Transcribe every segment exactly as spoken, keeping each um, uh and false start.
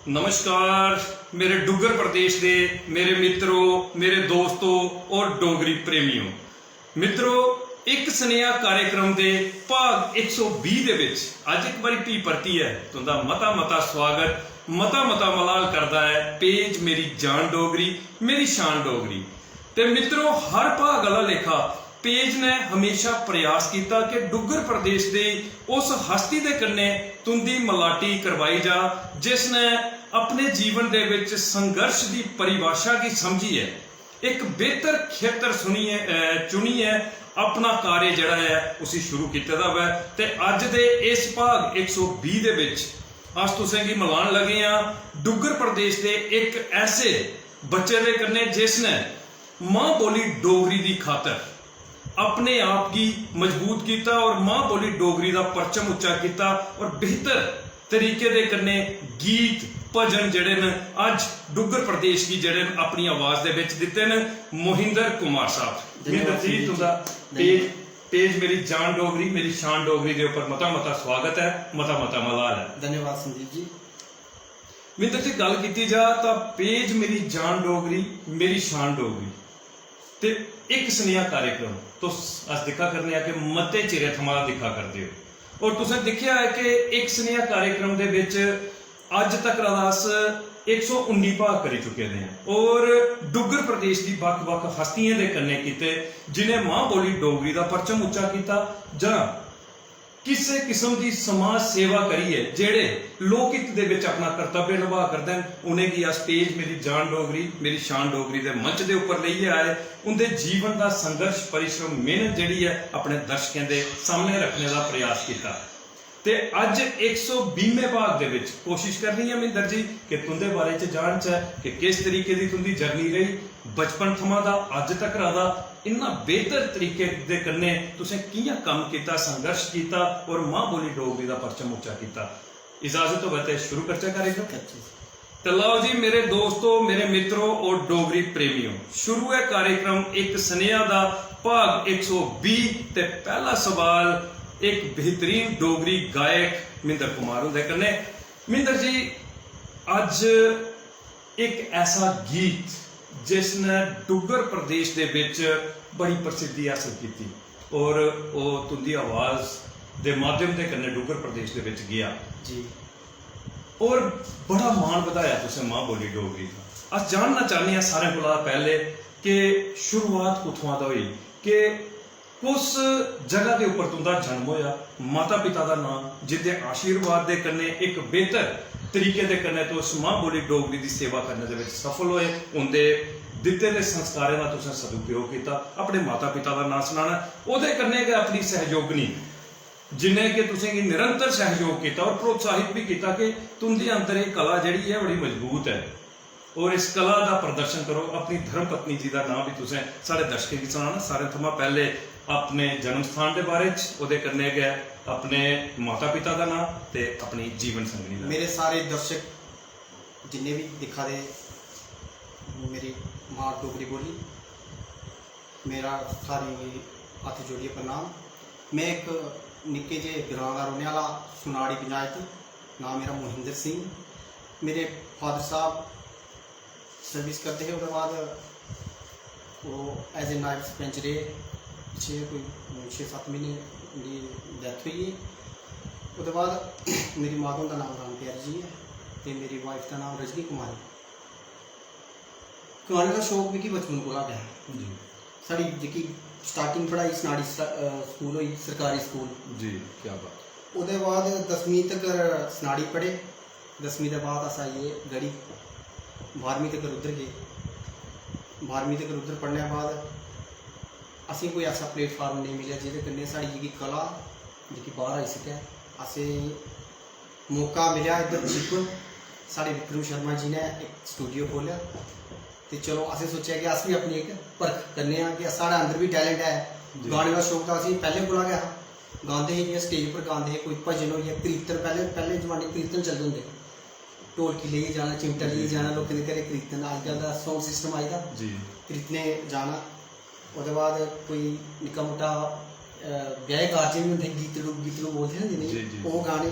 नमस्कार मेरे डुग्गर प्रदेश दे मेरे मित्रो, मेरे दोस्तो और डोगरी प्रेमियो। मित्रो, इक सनेहा कार्यक्रम दे भाग इक सौ बीह् दे विच अज्ज इक बारी भी परतियै तुंदा मता मता स्वागत, मता मता मलाल करदा ऐ पेज मेरी जान डोगरी, मेरी शान डोगरी। ते मित्रो, हर भाग आह्ला लेखा पेज ने हमेशा प्रयास कीता कि डुग्गर प्रदेश दी उस हस्ती दे कन्नै तुंदी मलाटी करवाई जा, जिसने अपने जीवन दे विच संघर्ष दी परिभाषा गी समझियै इक बेहतर खेतर सुनियै, अ, चुनियै अपना कार्य जेह्ड़ा ऐ उसी शुरू कीते दा होऐ। ते अज्ज दे इस भाग इक सौ बीह् दे विच अस तुसें गी मलान लगे आं डुग्गर प्रदेश दे इक ऐसे बच्चे दे कन्नै जिसने मां बोली डोगरी दी खातर अपने आप गी मजबूत कीता और मां बोली डोगरी दा परचम उच्चा कीता और बेहतर तरीके दे कन्नै गीत भजन जेह्ड़े न अज्ज डुग्गर प्रदेश गी जेह्ड़े न अपनी आवाज दे विच दित्ते न मोहिंदर कुमार साहब। धन्यवाद मोहिंदर जी, संदीप जी। तुंदा पेज, धन्यवाद। पेज मेरी जान डोगरी, मेरी शान डोगरी दे उप्पर मता मता स्वागत ऐ, मता मता मलाल ऐ। धन्यवाद संदीप जी। मिंदर जी, गल्ल कीती जा तां पेज मेरी जान डोगरी, मेरी शान डोगरी ते इक सनेहा कार्यक्रम तुस, अस दिक्खा करने आं कि मते चिरे थमां दिक्खा करदे ओ। और तुसें दिक्खेआ ऐ कि इक सनेहा कार्यक्रम दे विच अज्ज तक दा अस इक सौ उन्नी भाग करी चुके दे आं और डुग्गर प्रदेश दी बक्ख-बक्ख हस्तियें दे कन्नै कीते, जिनें मां बोली डोगरी दा परचम उच्चा कीता जां किसे किस्म दी समाज सेवा करियै जेह्ड़े लोक हित दे विच अपना कर्तव्य नभा करदे न, उ'नेंगी अस पेज मेरी जान डोगरी, मेरी शान डोगरी दे मंच दे उप्पर लेइयै आए, उं'दे जीवन दा संघर्ष, परिश्रम, मेहनत जेह्ड़ी ऐ, अपने दर्शकें दे सामने रखने दा प्रयास कीता। ते अज्ज इक सौ बीहमें भाग दे विच कोशिश करनी ऐ मिंदर जी कि तुं'दे बारे च जानचै कि किस तरीके दी तुं'दी journey रेही, बचपन थमां दा अज्ज तक दा इन्ना बेहतर तरीके दे कन्नै तुसें कि'यां कम्म कीता, संघर्ष कीता और मां बोली डोगरी दा परचम उच्चा कीता। इजाजत होवै ते शुरू करचै कार्यक्रम। करचै। ते लाओ जी मेरे दोस्तो, मेरे मित्रो और डोगरी प्रेमियो, शुरू ऐ कार्यक्रम इक सनेहा दा भाग इक सौ बीह् ते पैह्ला सवाल इक बेहतरीन डोगरी गायक मिंदर कुमार हुंदे कन्नै। मिंदर जी, अज्ज इक ऐसा गीत जिसने डुग्गर प्रदेश दे विच बड़ी प्रसिद्धि हासल कीती और ओह् तुंदी आवाज दे माध्यम दे कन्नै डुग्गर प्रदेश दे विच गेआ जी। और बड़ा मान बधाया तुसें मां बोली डोगरी दा। अस जानना चाहने आं सारें कोला पैह्ले कि शुरुआत कुत्थुआं दा होई, कि कुस जगह दे उप्पर तुंदा जन्म होया, माता पिता दा नाम, जिंदे आशीर्वाद दे कन्नै इक बेहतर तरीके दे कन्नै तुस मां बोली डोगरी दी सेवा करने दे विच सफल होए, उंदे दित्ते दे संस्कारें दा तुसें सदुपयोग कीता, अपने माता पिता दा नांऽ सनाना, ओह्दे कन्नै गै अपनी सहयोगिनी जिन्हें कि तुसेंगी निरंतर सहयोग कीता और प्रोत्साहित भी कीता कि तुंदे अंदर एह् कला जेह्ड़ी ऐ बड़ी मजबूत ऐ। और इस कला दा प्रदर्शन करो। अपनी धर्म पत्नी जी दा नांऽ भी तुसें साढ़े दर्शकें गी सनाना। सारें थमां पैह्ले अपने जन्म स्थान दे बारे च, ओह्दे कन्नै गै अपने माता पिता दा नांऽ ते अपनी जीवन संगनी दा। मेरे सारे दर्शक जिन्ने बी दिक्खा दे मेरी मां डोगरी बोली, मेरा सारें गी हत्थ जोड़ियै प्रणाम। में इक निक्के जेह् ग्रांऽ दा रौह्ने आह्ला, सुनाड़ी पंचायत, नांऽ मेरा मोहिंदर सिंह। मेरे फादर साहब सर्विस करदे हे, ओह्दे बाद ओह् as a नायब सरपंच रेह्। पिच्छें कोई छे सत्त म्हीने उं'दी डैथ होई गेई। ओह्दे बाद मेरी माता हुंदा नांऽ राम प्यारी जी ऐ ते मेरी वाइफ दा नांऽ रजनी कुमारी। गाने दा शौक मिगी बचपन कोला गै हा। जी। साढ़ी जेह्की स्टार्टिंग पढ़ाई सनाड़ी स-, अ, स्कूल होई, सरकारी स्कूल। जी, क्या बात। ओह्दे बाद दसमीं तगर सनाड़ी पढ़े, दसमीं दे बाद अस आई गे गढ़ी, बारहमीं तगर उद्धर गे। बारहमीं तगर उद्धर पढ़ने दे बाद असेंगी कोई ऐसा प्लेटफार्म नेईं मिलेआ जेह्दे कन्नै साढ़ी जेह्की कला जेह्की बाह्र आई सकै। असें मौका मिलेआ इद्धर चिप, साढ़े विक्रम शर्मा जी ने इक स्टूडियो खोह्लेआ। ते चलो, असें सोचेआ कि अस बी अपनी इक परख करने आं कि साढ़े अंदर बी टैलेंट ऐ। जी। गाने दा शौक तां असेंगी पैह्लें कोला गै हा, गांदे हे, जि'यां स्टेज पर गांदे हे, कोई भजन होई गेआ, कीर्तन, पैह्लें, पैह्लें जमाने कीर्तन चलदे होंदे, ढोलकी लेइयै जाना, चिमटा लेइयै जी। जाना, लोकें दे घरें कीर्तन। अज्जकल दा साउंड सिस्टम आई दा, जी। कीर्तने जाना। ओह्दे बाद कोई निक्का मुट्टा, अ, ब्याहें कारजें बी होंदे, गीतड़ू, गीतड़ू बोलदे ना जि'नेंगी, जी, जी, ओह् जी। गाने।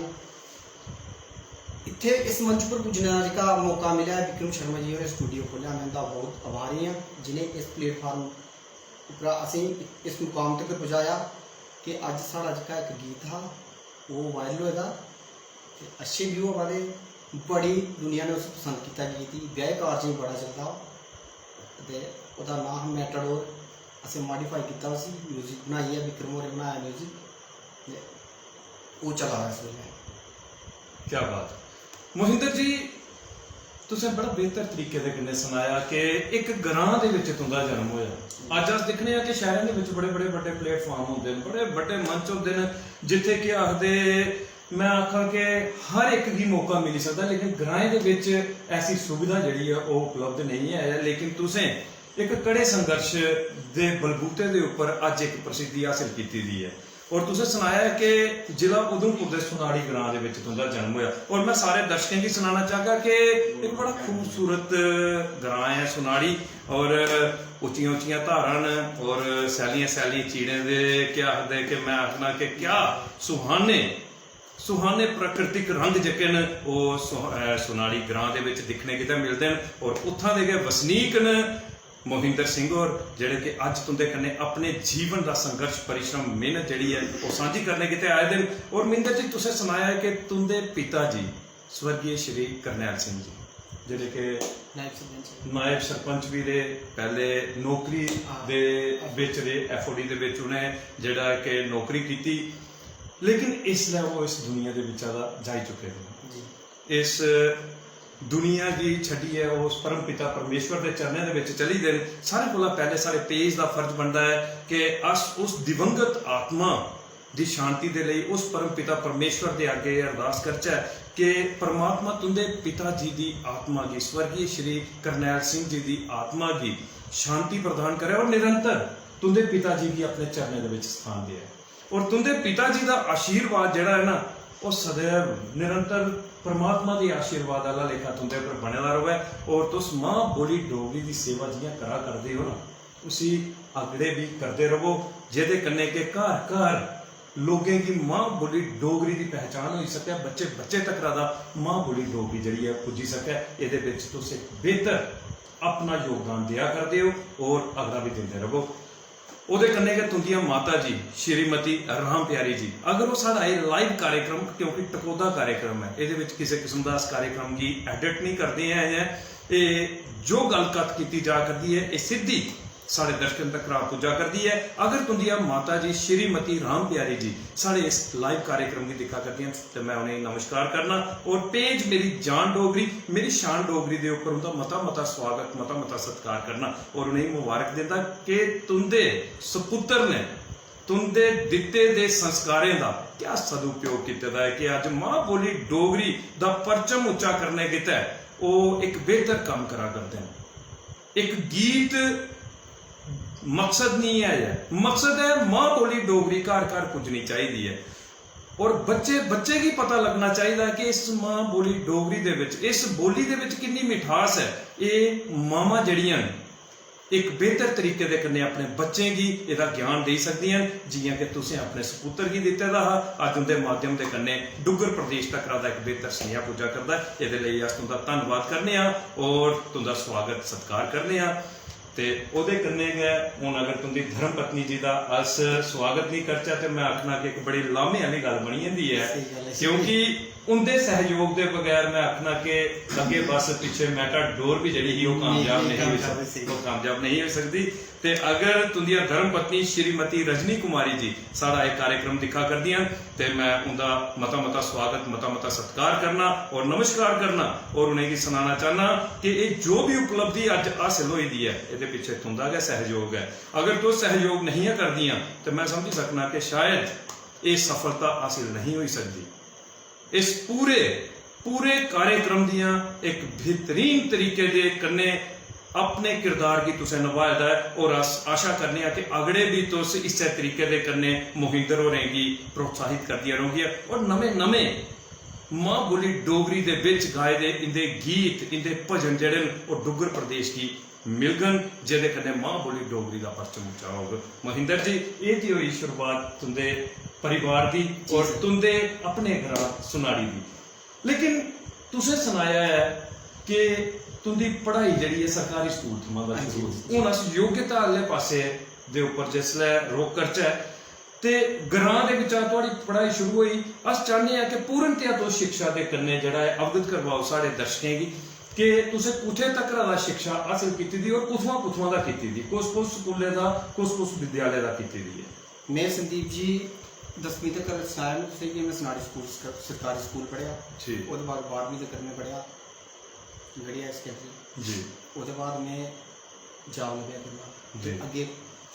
इत्थै इस मंच पर पुज्जने दा जेह्का मौका मिलेआ ऐ, विक्रम शर्मा जी होरें स्टूडियो खोह्लेआ, में उं'दा बहुत आभारी आं, जि'नें इस प्लेटफार्म उप्परा असेंगी इस मुकाम तक पजाया कि अज्ज साढ़ा जेह्का इक गीत हा, ओह् वायरल होए दा ते अच्छे व्यू आवा दे, बड़ी दुनिया ने उसी पसंद कीता गीत गी, ब्याहें कारजें च बड़ा चलदा ओह्। ते ओह्दा नांऽ हा मैटाडोर, असें मॉडिफाई कीता उसी, म्यूजिक बनाइयै विक्रम होरें बनाया म्यूजिक, ते ओह् चला दा इस बेल्लै। क्या बात। मोहिंदर जी, तुसें बड़ा बेहतर तरीके दे कन्नै सनाया कि इक ग्रां दे विच तुं'दा जन्म होया। अज्ज अस दिक्खने आं कि शैह्रें दे विच बड़े बड़े बड्डे प्लेटफार्म होंदे न, बड़े बड्डे मंच होंदे न, जित्थै केह् आखदे, में आखां कि हर इक गी मौका मिली सकदा, लेकिन ग्राएं दे विच ऐसी सुविधा जेह्ड़ी ऐ ओह् उपलब्ध नेईं ऐ। लेकिन तुसें इक कड़े संघर्ष दे बलबूते दे उप्पर अज्ज इक प्रसिद्धि हासल कीती दी ऐ। और तुसें सनाया ऐ कि जिला उधमपुर दे सुनाड़ी ग्रां दे विच तुं'दा जन्म होया। और में सारे दर्शकें गी सनाना चाहगा कि इक बड़ा खूबसूरत ग्रां ऐ सुनाड़ी, और उच्चियां उच्चियां धारां न, और सैल्लियां सैल्लियां चीड़ें दे, केह् आखदे कि में आखना कि क्या सुहाने, सुहाने प्राकृतिक रंग जेह्के न, ओह् सुह-, अ, सुनाड़ी ग्रां दे विच दिक्खने गितै मिलदे न। और उत्थां दे गै वसनीक न मोहिंदर सिंह होर, जेह्ड़े कि अज्ज तुं'दे कन्नै अपने जीवन दा संघर्ष, परिश्रम, मेहनत जेह्ड़ी ऐ, ओह् सांझी करने गितै आए दे न। और मोहिंदर जी, तुसें सनाया ऐ कि तुं'दे पिता जी स्वर्गीय श्री करनैल सिंह जी, जेह्ड़े कि नायब सरपंच। नायब सरपंच बी रेह्, पैह्ले नौकरी हां। दे बिच रेह्, एफ ओ डी दे बिच उ'नें जेह्ड़ा कि नौकरी कीती, लेकिन इसलै ओह् इस दुनिया दे बिच्चा दा जाई चुके दे न। जी। इस दुनिया गी छड्डियै ओह् उस परम पिता परमेश्वर दे चरणें दे बिच चली दे न। सारें कोला पैह्ले साढ़े पेज दा फर्ज बनदा ऐ कि अस उस दिवंगत आत्मा दी शांति दे लेई उस परम पिता परमेश्वर दे अग्गें एह् अरदास करचै कि परमात्मा तुं'दे पिता जी दी आत्मा गी, स्वर्गीय श्री करनैल सिंह जी दी आत्मा गी शांति प्रदान करै और निरंतर तुं'दे पिता जी गी अपने चरणें दे बिच स्थान देऐ। और तुं'दे पिता जी दा आशीर्वाद जेह्ड़ा ऐ ना, ओह् सदैव निरंतर परमात्मा दे आशीर्वाद आह्ला लेखा तुं'दे उप्पर बने दा र'वै। और तुस मां बोली डोगरी दी सेवा जि'यां करा करदे ओ ना, उसी अगड़े बी करदे र'वो, जेह्दे कन्नै कि घर घर लोकें गी मां बोली डोगरी दी पहचान होई सकै, बच्चे बच्चे तकरा दा मां बोली डोगरी जेह्ड़ी ऐ पुज्जी सकै। एह्दे बिच तुस इक बेहतर अपना योगदान देआ करदे ओ और अगड़ा बी दिंदे र'वो। ओह्दे कन्नै गै तुं'दियां माता जी श्रीमती राम प्यारी जी, अगर ओह् साढ़ा एह् लाइव कार्यक्रम, क्योंकि टकोह्दा कार्यक्रम ऐ, एह्दे बिच किसै किस्म दा अस कार्यक्रम गी एडिट निं करदे ऐ, एह् जो गल्ल कत्थ कीती जा करदी ऐ, एह् सिद्धी साढ़े दर्शकें तक्कर पुज्जा करदी ऐ। अगर तुं'दियां माता जी श्रीमती राम प्यारी जी साढ़े इस लाइव कार्यक्रम गी दिक्खा करदियां न, ते में उ'नेंगी नमस्कार करना। और पेज मेरी जान डोगरी, मेरी शान डोगरी दे उप्पर उं'दा मता मता स्वागत, मता मता सत्कार करना और उ'नेंगी मुबारक दिंदा कि तुं'दे सपुत्तर ने तुं'दे दित्ते दे संस्कारें दा क्या सदुपयोग कीते दा ऐ कि अज्ज मां बोली डोगरी दा परचम उच्चा करने गितै ओह् इक बेहतर कम्म करा करदे न। इक गीत मकसद निं ऐ, मकसद ऐ मां बोली डोगरी घर घर पुज्जनी चाहिदी ऐ। और बच्चे, बच्चे गी पता लगना चाहिदा कि इस मां बोली डोगरी दे बिच, इस बोली दे बिच किन्नी मिठास ऐ। एह् मावां जेह्ड़ियां न, इक बेहतर तरीके दे कन्नै अपने बच्चें गी एह्दा ज्ञान देई सकदियां न, जि'यां कि तुसें अपने सपुत्तर गी दित्ते दा हा। अज्ज उं'दे माध्यम दे कन्नै डुग्गर प्रदेश तक्कर दा इक बेहतर सनेहा पुज्जा करदा ऐ। एह्दे लेई अस तुं'दा धन्नवाद करने आं और तुं'दा स्वागत सत्कार करने आं। ते ओह्दे कन्नै गै हून अगर तुं'दी धर्म पत्नी जी दा अस स्वागत निं करचै ते में आखना कि इक बड़ी लाह्मे आह्ली गल्ल बनी जंदी ऐ, स्हेई गल्ल ऐ। क्योंकि उं'दे सैहयोग दे बगैर में आखना कि अग्गें बस पिच्छे मेटाडोर बी जेह्ड़ी ही ओह् कामयाब नेईं, नेईं होई कामयाब सकदी, स्हेई। ओह् कामयाब नेईं होई सकदी। ते अगर तुं'दियां धर्म पत्नी श्रीमती रजनी कुमारी जी साढ़ा एह् कार्यक्रम दिक्खा करदियां न, ते में उं'दा मता मता स्वागत, मता मता सत्कार करना और नमस्कार करना और उ'नेंगी सनाना चाह्न्ना कि एह् जो बी उपलब्धि अज्ज हासल होई दी ऐ, एह्दे पिच्छे तुं'दा गै सैहयोग ऐ। अगर तुस सैहयोग नेईं ऐ करदियां ते में समझी सकना कि शायद एह् सफलता हासल नेईं होई सकदी। इस पूरे, पूरे कार्यक्रम दियां इक बेहतरीन तरीके दे कन्नै अपने किरदार गी तुसें नभाए दा ऐ और अस आशा करने आं कि अगड़े बी तुस इस्सै तरीके दे कन्नै मोहिंदर होरें गी प्रोत्साहित करदियां रौह्गियां और नमें-नमें मां बोली डोगरी दे बिच गाए दे इं'दे गीत, इं'दे भजन जेह्ड़े न, ओह् डुग्गर प्रदेश गी मिलगन, जेह्दे कन्नै मां बोली डोगरी दा परचम उच्चा होग। मोहिंदर जी, एह् ते होई शुरुआत तुं'दे परिवार दी और तुं'दे अपने ग्रां सुनाड़ी दी। लेकिन तुसें सनाया ऐ कि तुं'दी पढ़ाई जेह्ड़ी ऐ सरकारी स्कूल थमां गै शुरू होई। हून अस योग्यता आह्ले पासै दे उप्पर जिसलै रुख करचै ते ग्रां दे बिच्चा थुआढ़ी पढ़ाई शुरू होई। अस चाह्न्ने आं कि पूर्णतया तुस शिक्षा दे कन्नै जेह्ड़ा ऐ अवगत करवाओ साढ़े दर्शकें गी कि तुसें कुत्थै तक्कर दा शिक्षा हासल कीती दी और कुत्थुआं कुत्थुआं दा कीती दी, कुस कुस स्कूलें दा, कुस कुस विद्यालय दा कीती दी ऐ? में संदीप जी दसमीं तक्कर सनाया में तुसें गी, में सनाड़ी स्कूल, सरकारी स्कूल पढ़ेआ। ठीक। ओह्दे बाद बारहमीं तक्कर में पढ़ेआ गढ़ी हायर सकैंडरी। जी। ओह्दे बाद में जाब लग्गेआ करना। जी। ते अग्गें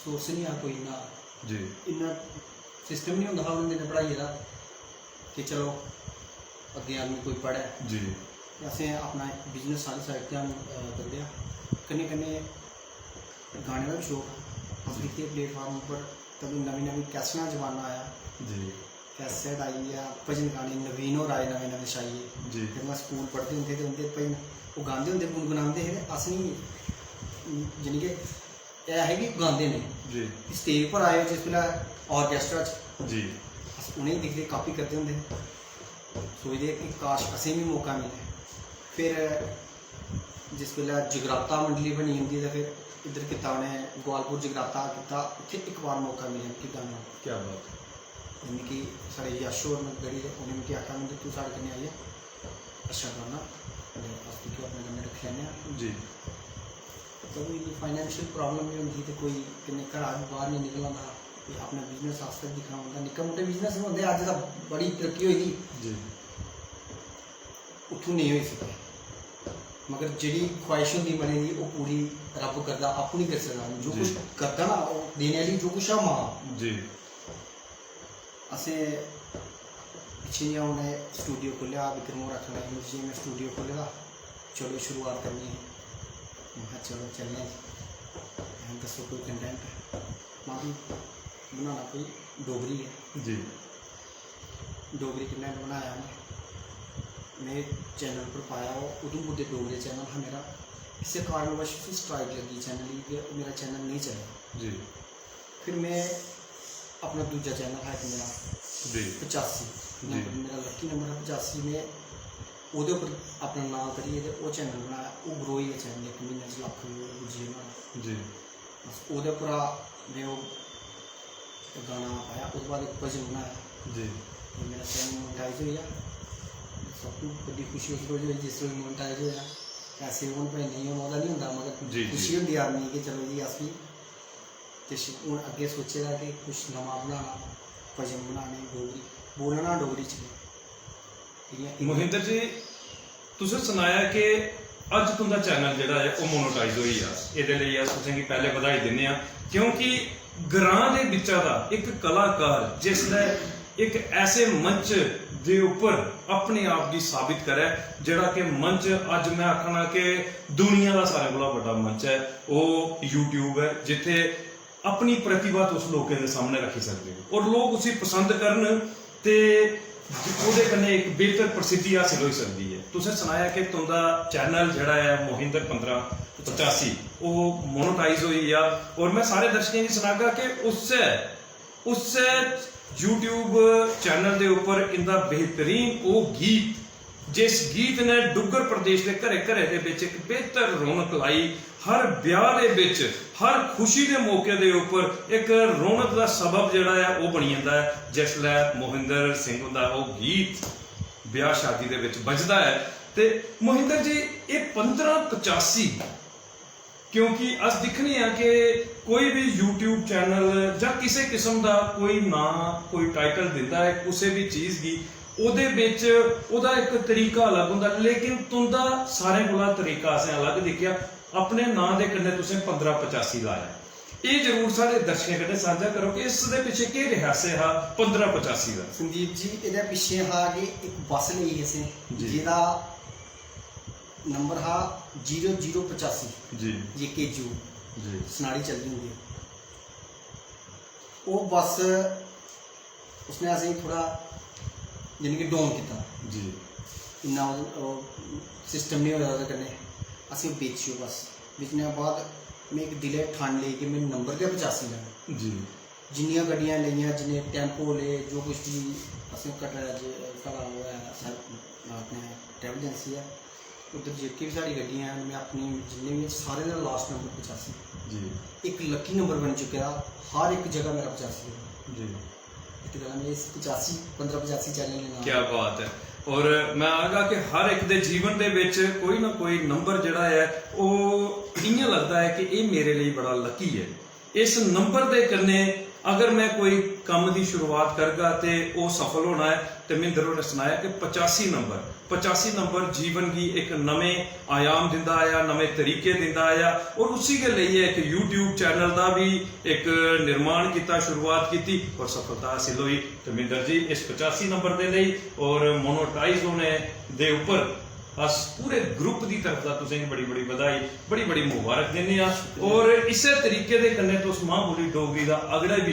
सोर्स निं हा कोई इन्ना, जी। इन्ना सिस्टम निं होंदा हा उ'नें दिनें पढ़ाइयै दा कि चलो अग्गें आदमी कोई पढ़ै। जी। ते असें अपना बिजनेस आह्ली साइड ध्यान, अ, करी ओड़ेआ। कन्नै कन्नै गाने दा बी शौक हा। अस दिखदे प्लेटफार्म उप्पर, तदूं नमीं नमीं कैसेटां दा जमाना आया। जी। कैसेट आई गेआ, भजन गाने नवीन होर आए, नमें नमें छाइयै। जी। ते में स्कूल पढ़दे होंदे हे ते उं'दे भजन ओह् गांदे होंदे, गुनगुनांदे हे ते असें, जानी के, एह् है कि गांदे न। जी। स्टेज पर आए जिस बेल्लै ऑर्केस्ट्रा च, जी। अस उ'नेंगी दिखदे, कापी करदे होंदे हे। सोचदे कि काश असें बी मौका मिलै। फिर जिस बेल्लै जगराता मंडली बनी जंदी ते फिर इद्धर कीता उ'नें, गोआलपुर जगराता कीता, उत्थै इक बार मौका मिलेआ मिगी गाने दा। क्या बात है। ते मिगी साढ़े यश होर न गढ़ी दे, उ'नें मिगी आखेआ, "मंदू, तूं साढ़े कन्नै आई जा, अच्छा गाना, ते अस तुगी अपने कन्नै रक्खी लैन्ने आं।" जी। तदूं इन्नी फाइनेंशियल प्रॉब्लम बी होंदी ही ते कोई कन्नै घरा बी बाहर निं निकलना होंदा हा। ते अपना बिजनेस आस्तै दिक्खना पौंदा। निक्के मुट्टे बिजनेस बी होंदे, अज्ज तां बड़ी तरक्की होई दी। जी। उत्थूं नेईं होई सकै। मगर जेह्ड़ी ख्वाहिश होंदी मनै दी, ओह् पूरी रब्ब करदा, आपूं निं करी सकदा। जो जी। कुछ करदा ना, ओह् देने आह्ली जो कुछ ऐ, मां। जी। असें पिच्छें जेहा हून एह् स्टूडियो खोह्लेआ, विक्रम होर आखन लगे, "जी, में स्टूडियो खोह्ले दा, चलो शुरुआत करनी है।" में आखेआ, "चलो, चलने आं जी।" में आखेआ, "दस्सो कोई कंटेंट।" में बी बनाना कोई डोगरी ऐ। जी। डोगरी कंटेंट बनाया में। में चैनल पर पाया, ओह् उधमपुर दे डोगरे चैनल हा मेरा। किसे कारणवश उसी स्ट्राइक लग्गी चैनल गी, ते मेरा चैनल नेईं चलेआ। जी। फिर में अपना दूजा चैनल हा इक मेरा, जी। पचासी जी। नंबर, मेरा लक्की नंबर हा पचासी। में ओह्दे उप्पर अपना नांऽ करियै ते ओह् चैनल बनाया। ओह् ग्रो होई गेआ चैनल, इक म्हीने च लक्ख view पुज्जी गे नुहाड़ा। जी। बस ओह्दे उप्परा में ओह् गाना पाया, ओह्दे बाद इक भजन बनाया। जी। ते मेरा चैनल मोनेटाइज होई गेआ। सब तों बड्डी खुशी उस रोज होई जिस रोज मोनेटाइज होआ। पैसे होन भाएं नेईं होन, ओह्दा निं होंदा, मगर जी, जी। खुशी होंदी आदमी गी कि चलो जी, अस बी किश हून अग्गें सोचे दा कि कुछ नमां बनाना, भजन बनाने डोगरी, बोलना डोगरी च गै। इ'यां इक मोहिंदर जी, तुसें सनाया कि अज्ज तुं'दा चैनल जेह्ड़ा ऐ, ओह् मोनेटाइज होई गेआ। एह्दे लेई अस तुसें गी पैह्लें बधाई दिन्ने आं, क्योंकि ग्रां दे बिच्चा दा इक कलाकार जिसलै इक ऐसे मंच दे उप्पर अपने आप गी साबित करै, जेह्ड़ा कि मंच अज्ज में आखना कि दुनिया दा सारें कोला बड्डा मंच ऐ, ओह् YouTube ऐ, जित्थै अपनी प्रतिभा तुस लोकें दे सामनै रक्खी सकदे ओ और लोक उसी पसंद करन ते ओह्दे कन्नै इक बेहतर प्रसिद्धि हासल होई सकदी ऐ। तुसें सनाया कि तुं'दा चैनल जेह्ड़ा ऐ मोहिंदर पंदरां पचासी, ओह् मोनेटाइज होई गेआ और में सारे दर्शकें गी सनागा कि उस्सै, उस्सै YouTube चैनल दे उप्पर इं'दा बेहतरीन ओह् गीत जिस गीत ने डुग्गर प्रदेश दे घरे-घरे दे बिच इक बेहतर रौनक लाई, हर ब्याह दे बिच, हर खुशी दे मौके दे उप्पर इक रौनक दा सबब जेह्ड़ा ऐ, ओह् बनी जंदा ऐ, जिसलै मोहिंदर सिंह हुंदा ओह् गीत ब्याह शादी दे बिच बजदा ऐ। ते मोहिंदर जी, एह् पंदरां पचासी क्योंकि अस दिक्खने आं कि कोई बी YouTube चैनल जां किसे किस्म दा कोई नांऽ, कोई टाइटल दिंदा ऐ कुसै बी चीज गी, ओह्दे बिच ओह्दा इक तरीका अलग होंदा, लेकिन तुं'दा सारें कोला तरीका असें अलग दिक्खेआ। अपने नांऽ दे कन्नै तुसें पंदरां पचासी लाया। एह् जरूर साढ़े दर्शकें कन्नै सांझा करो कि इस दे पिच्छे केह् रहस्य हा पंदरां पचासी दा? संदीप जी, एह्दे पिच्छे हा कि इक बस लेई असें, जी। जेह्दा नंबर हा जीरो जीरो पचासी, जी। जे के यू, जी। सनाड़ी चलदी होंदी। ओह् बस उसने असेंगी थोह्ड़ा, यानी कि, डाउन कीता। जी। इन्ना ओह्, ओह् सिस्टम निं होए दा ओह्दे कन्नै। असें बेची ओह् बस। बेचने दे बाद में इक दिलै ठान लेई कि में नंबर गै पचासी लैना। जी। जिन्नियां गड्डियां लेइयां, जिन्ने टैम्पो ले, जो कुछ बी असें कटरा च साढ़ा ओह् ऐ, सर, अपने ट्रैवल एजेंसी ऐ, उद्धर जेह्की बी साढ़ी गड्डियां हैन, में अपनी जिन्ने बी सारे दा लास्ट नंबर पचासी। जी। इक लकी नंबर बनी चुके दा, हर इक जगह मेरा पचासी ऐ। जी। इत्त गल्ला में इस पचासी, पंदरां पचासी चैनल दे नाम। क्या बात है। और मैं आखगा कि हर इक दे जीवन दे बिच कोई ना कोई नंबर जेह्ड़ा ऐ, ओह् इ'यां लगदा ऐ कि एह् मेरे लेई बड़ा लकी ऐ। इस नंबर दे कन्नै अगर मैं कोई कम्म दी शुरुआत करगा ते ओह् सफल होना ऐ। ते मिंदर होरें सनाया कि पचासी नंबर, पचासी नंबर जीवन गी इक नमें आयाम दिंदा आया, नमें तरीके दिंदा आया, और उसी गै लेइयै इक YouTube चैनल दा बी इक निर्माण कीता, शुरुआत कीती और सफलता हासिल होई। ते मिंदर जी, इस पचासी नंबर दे लेई और मोनोटाइज होने दे उप्पर अस पूरे ग्रुप दी तरफ दा तुसेंगी बड़ी बड़ी बधाई, बड़ी बड़ी मुबारक दिन्ने आं। और इस्सै तरीके दे कन्नै तुस मां बोली डोगरी दा अगड़ा बी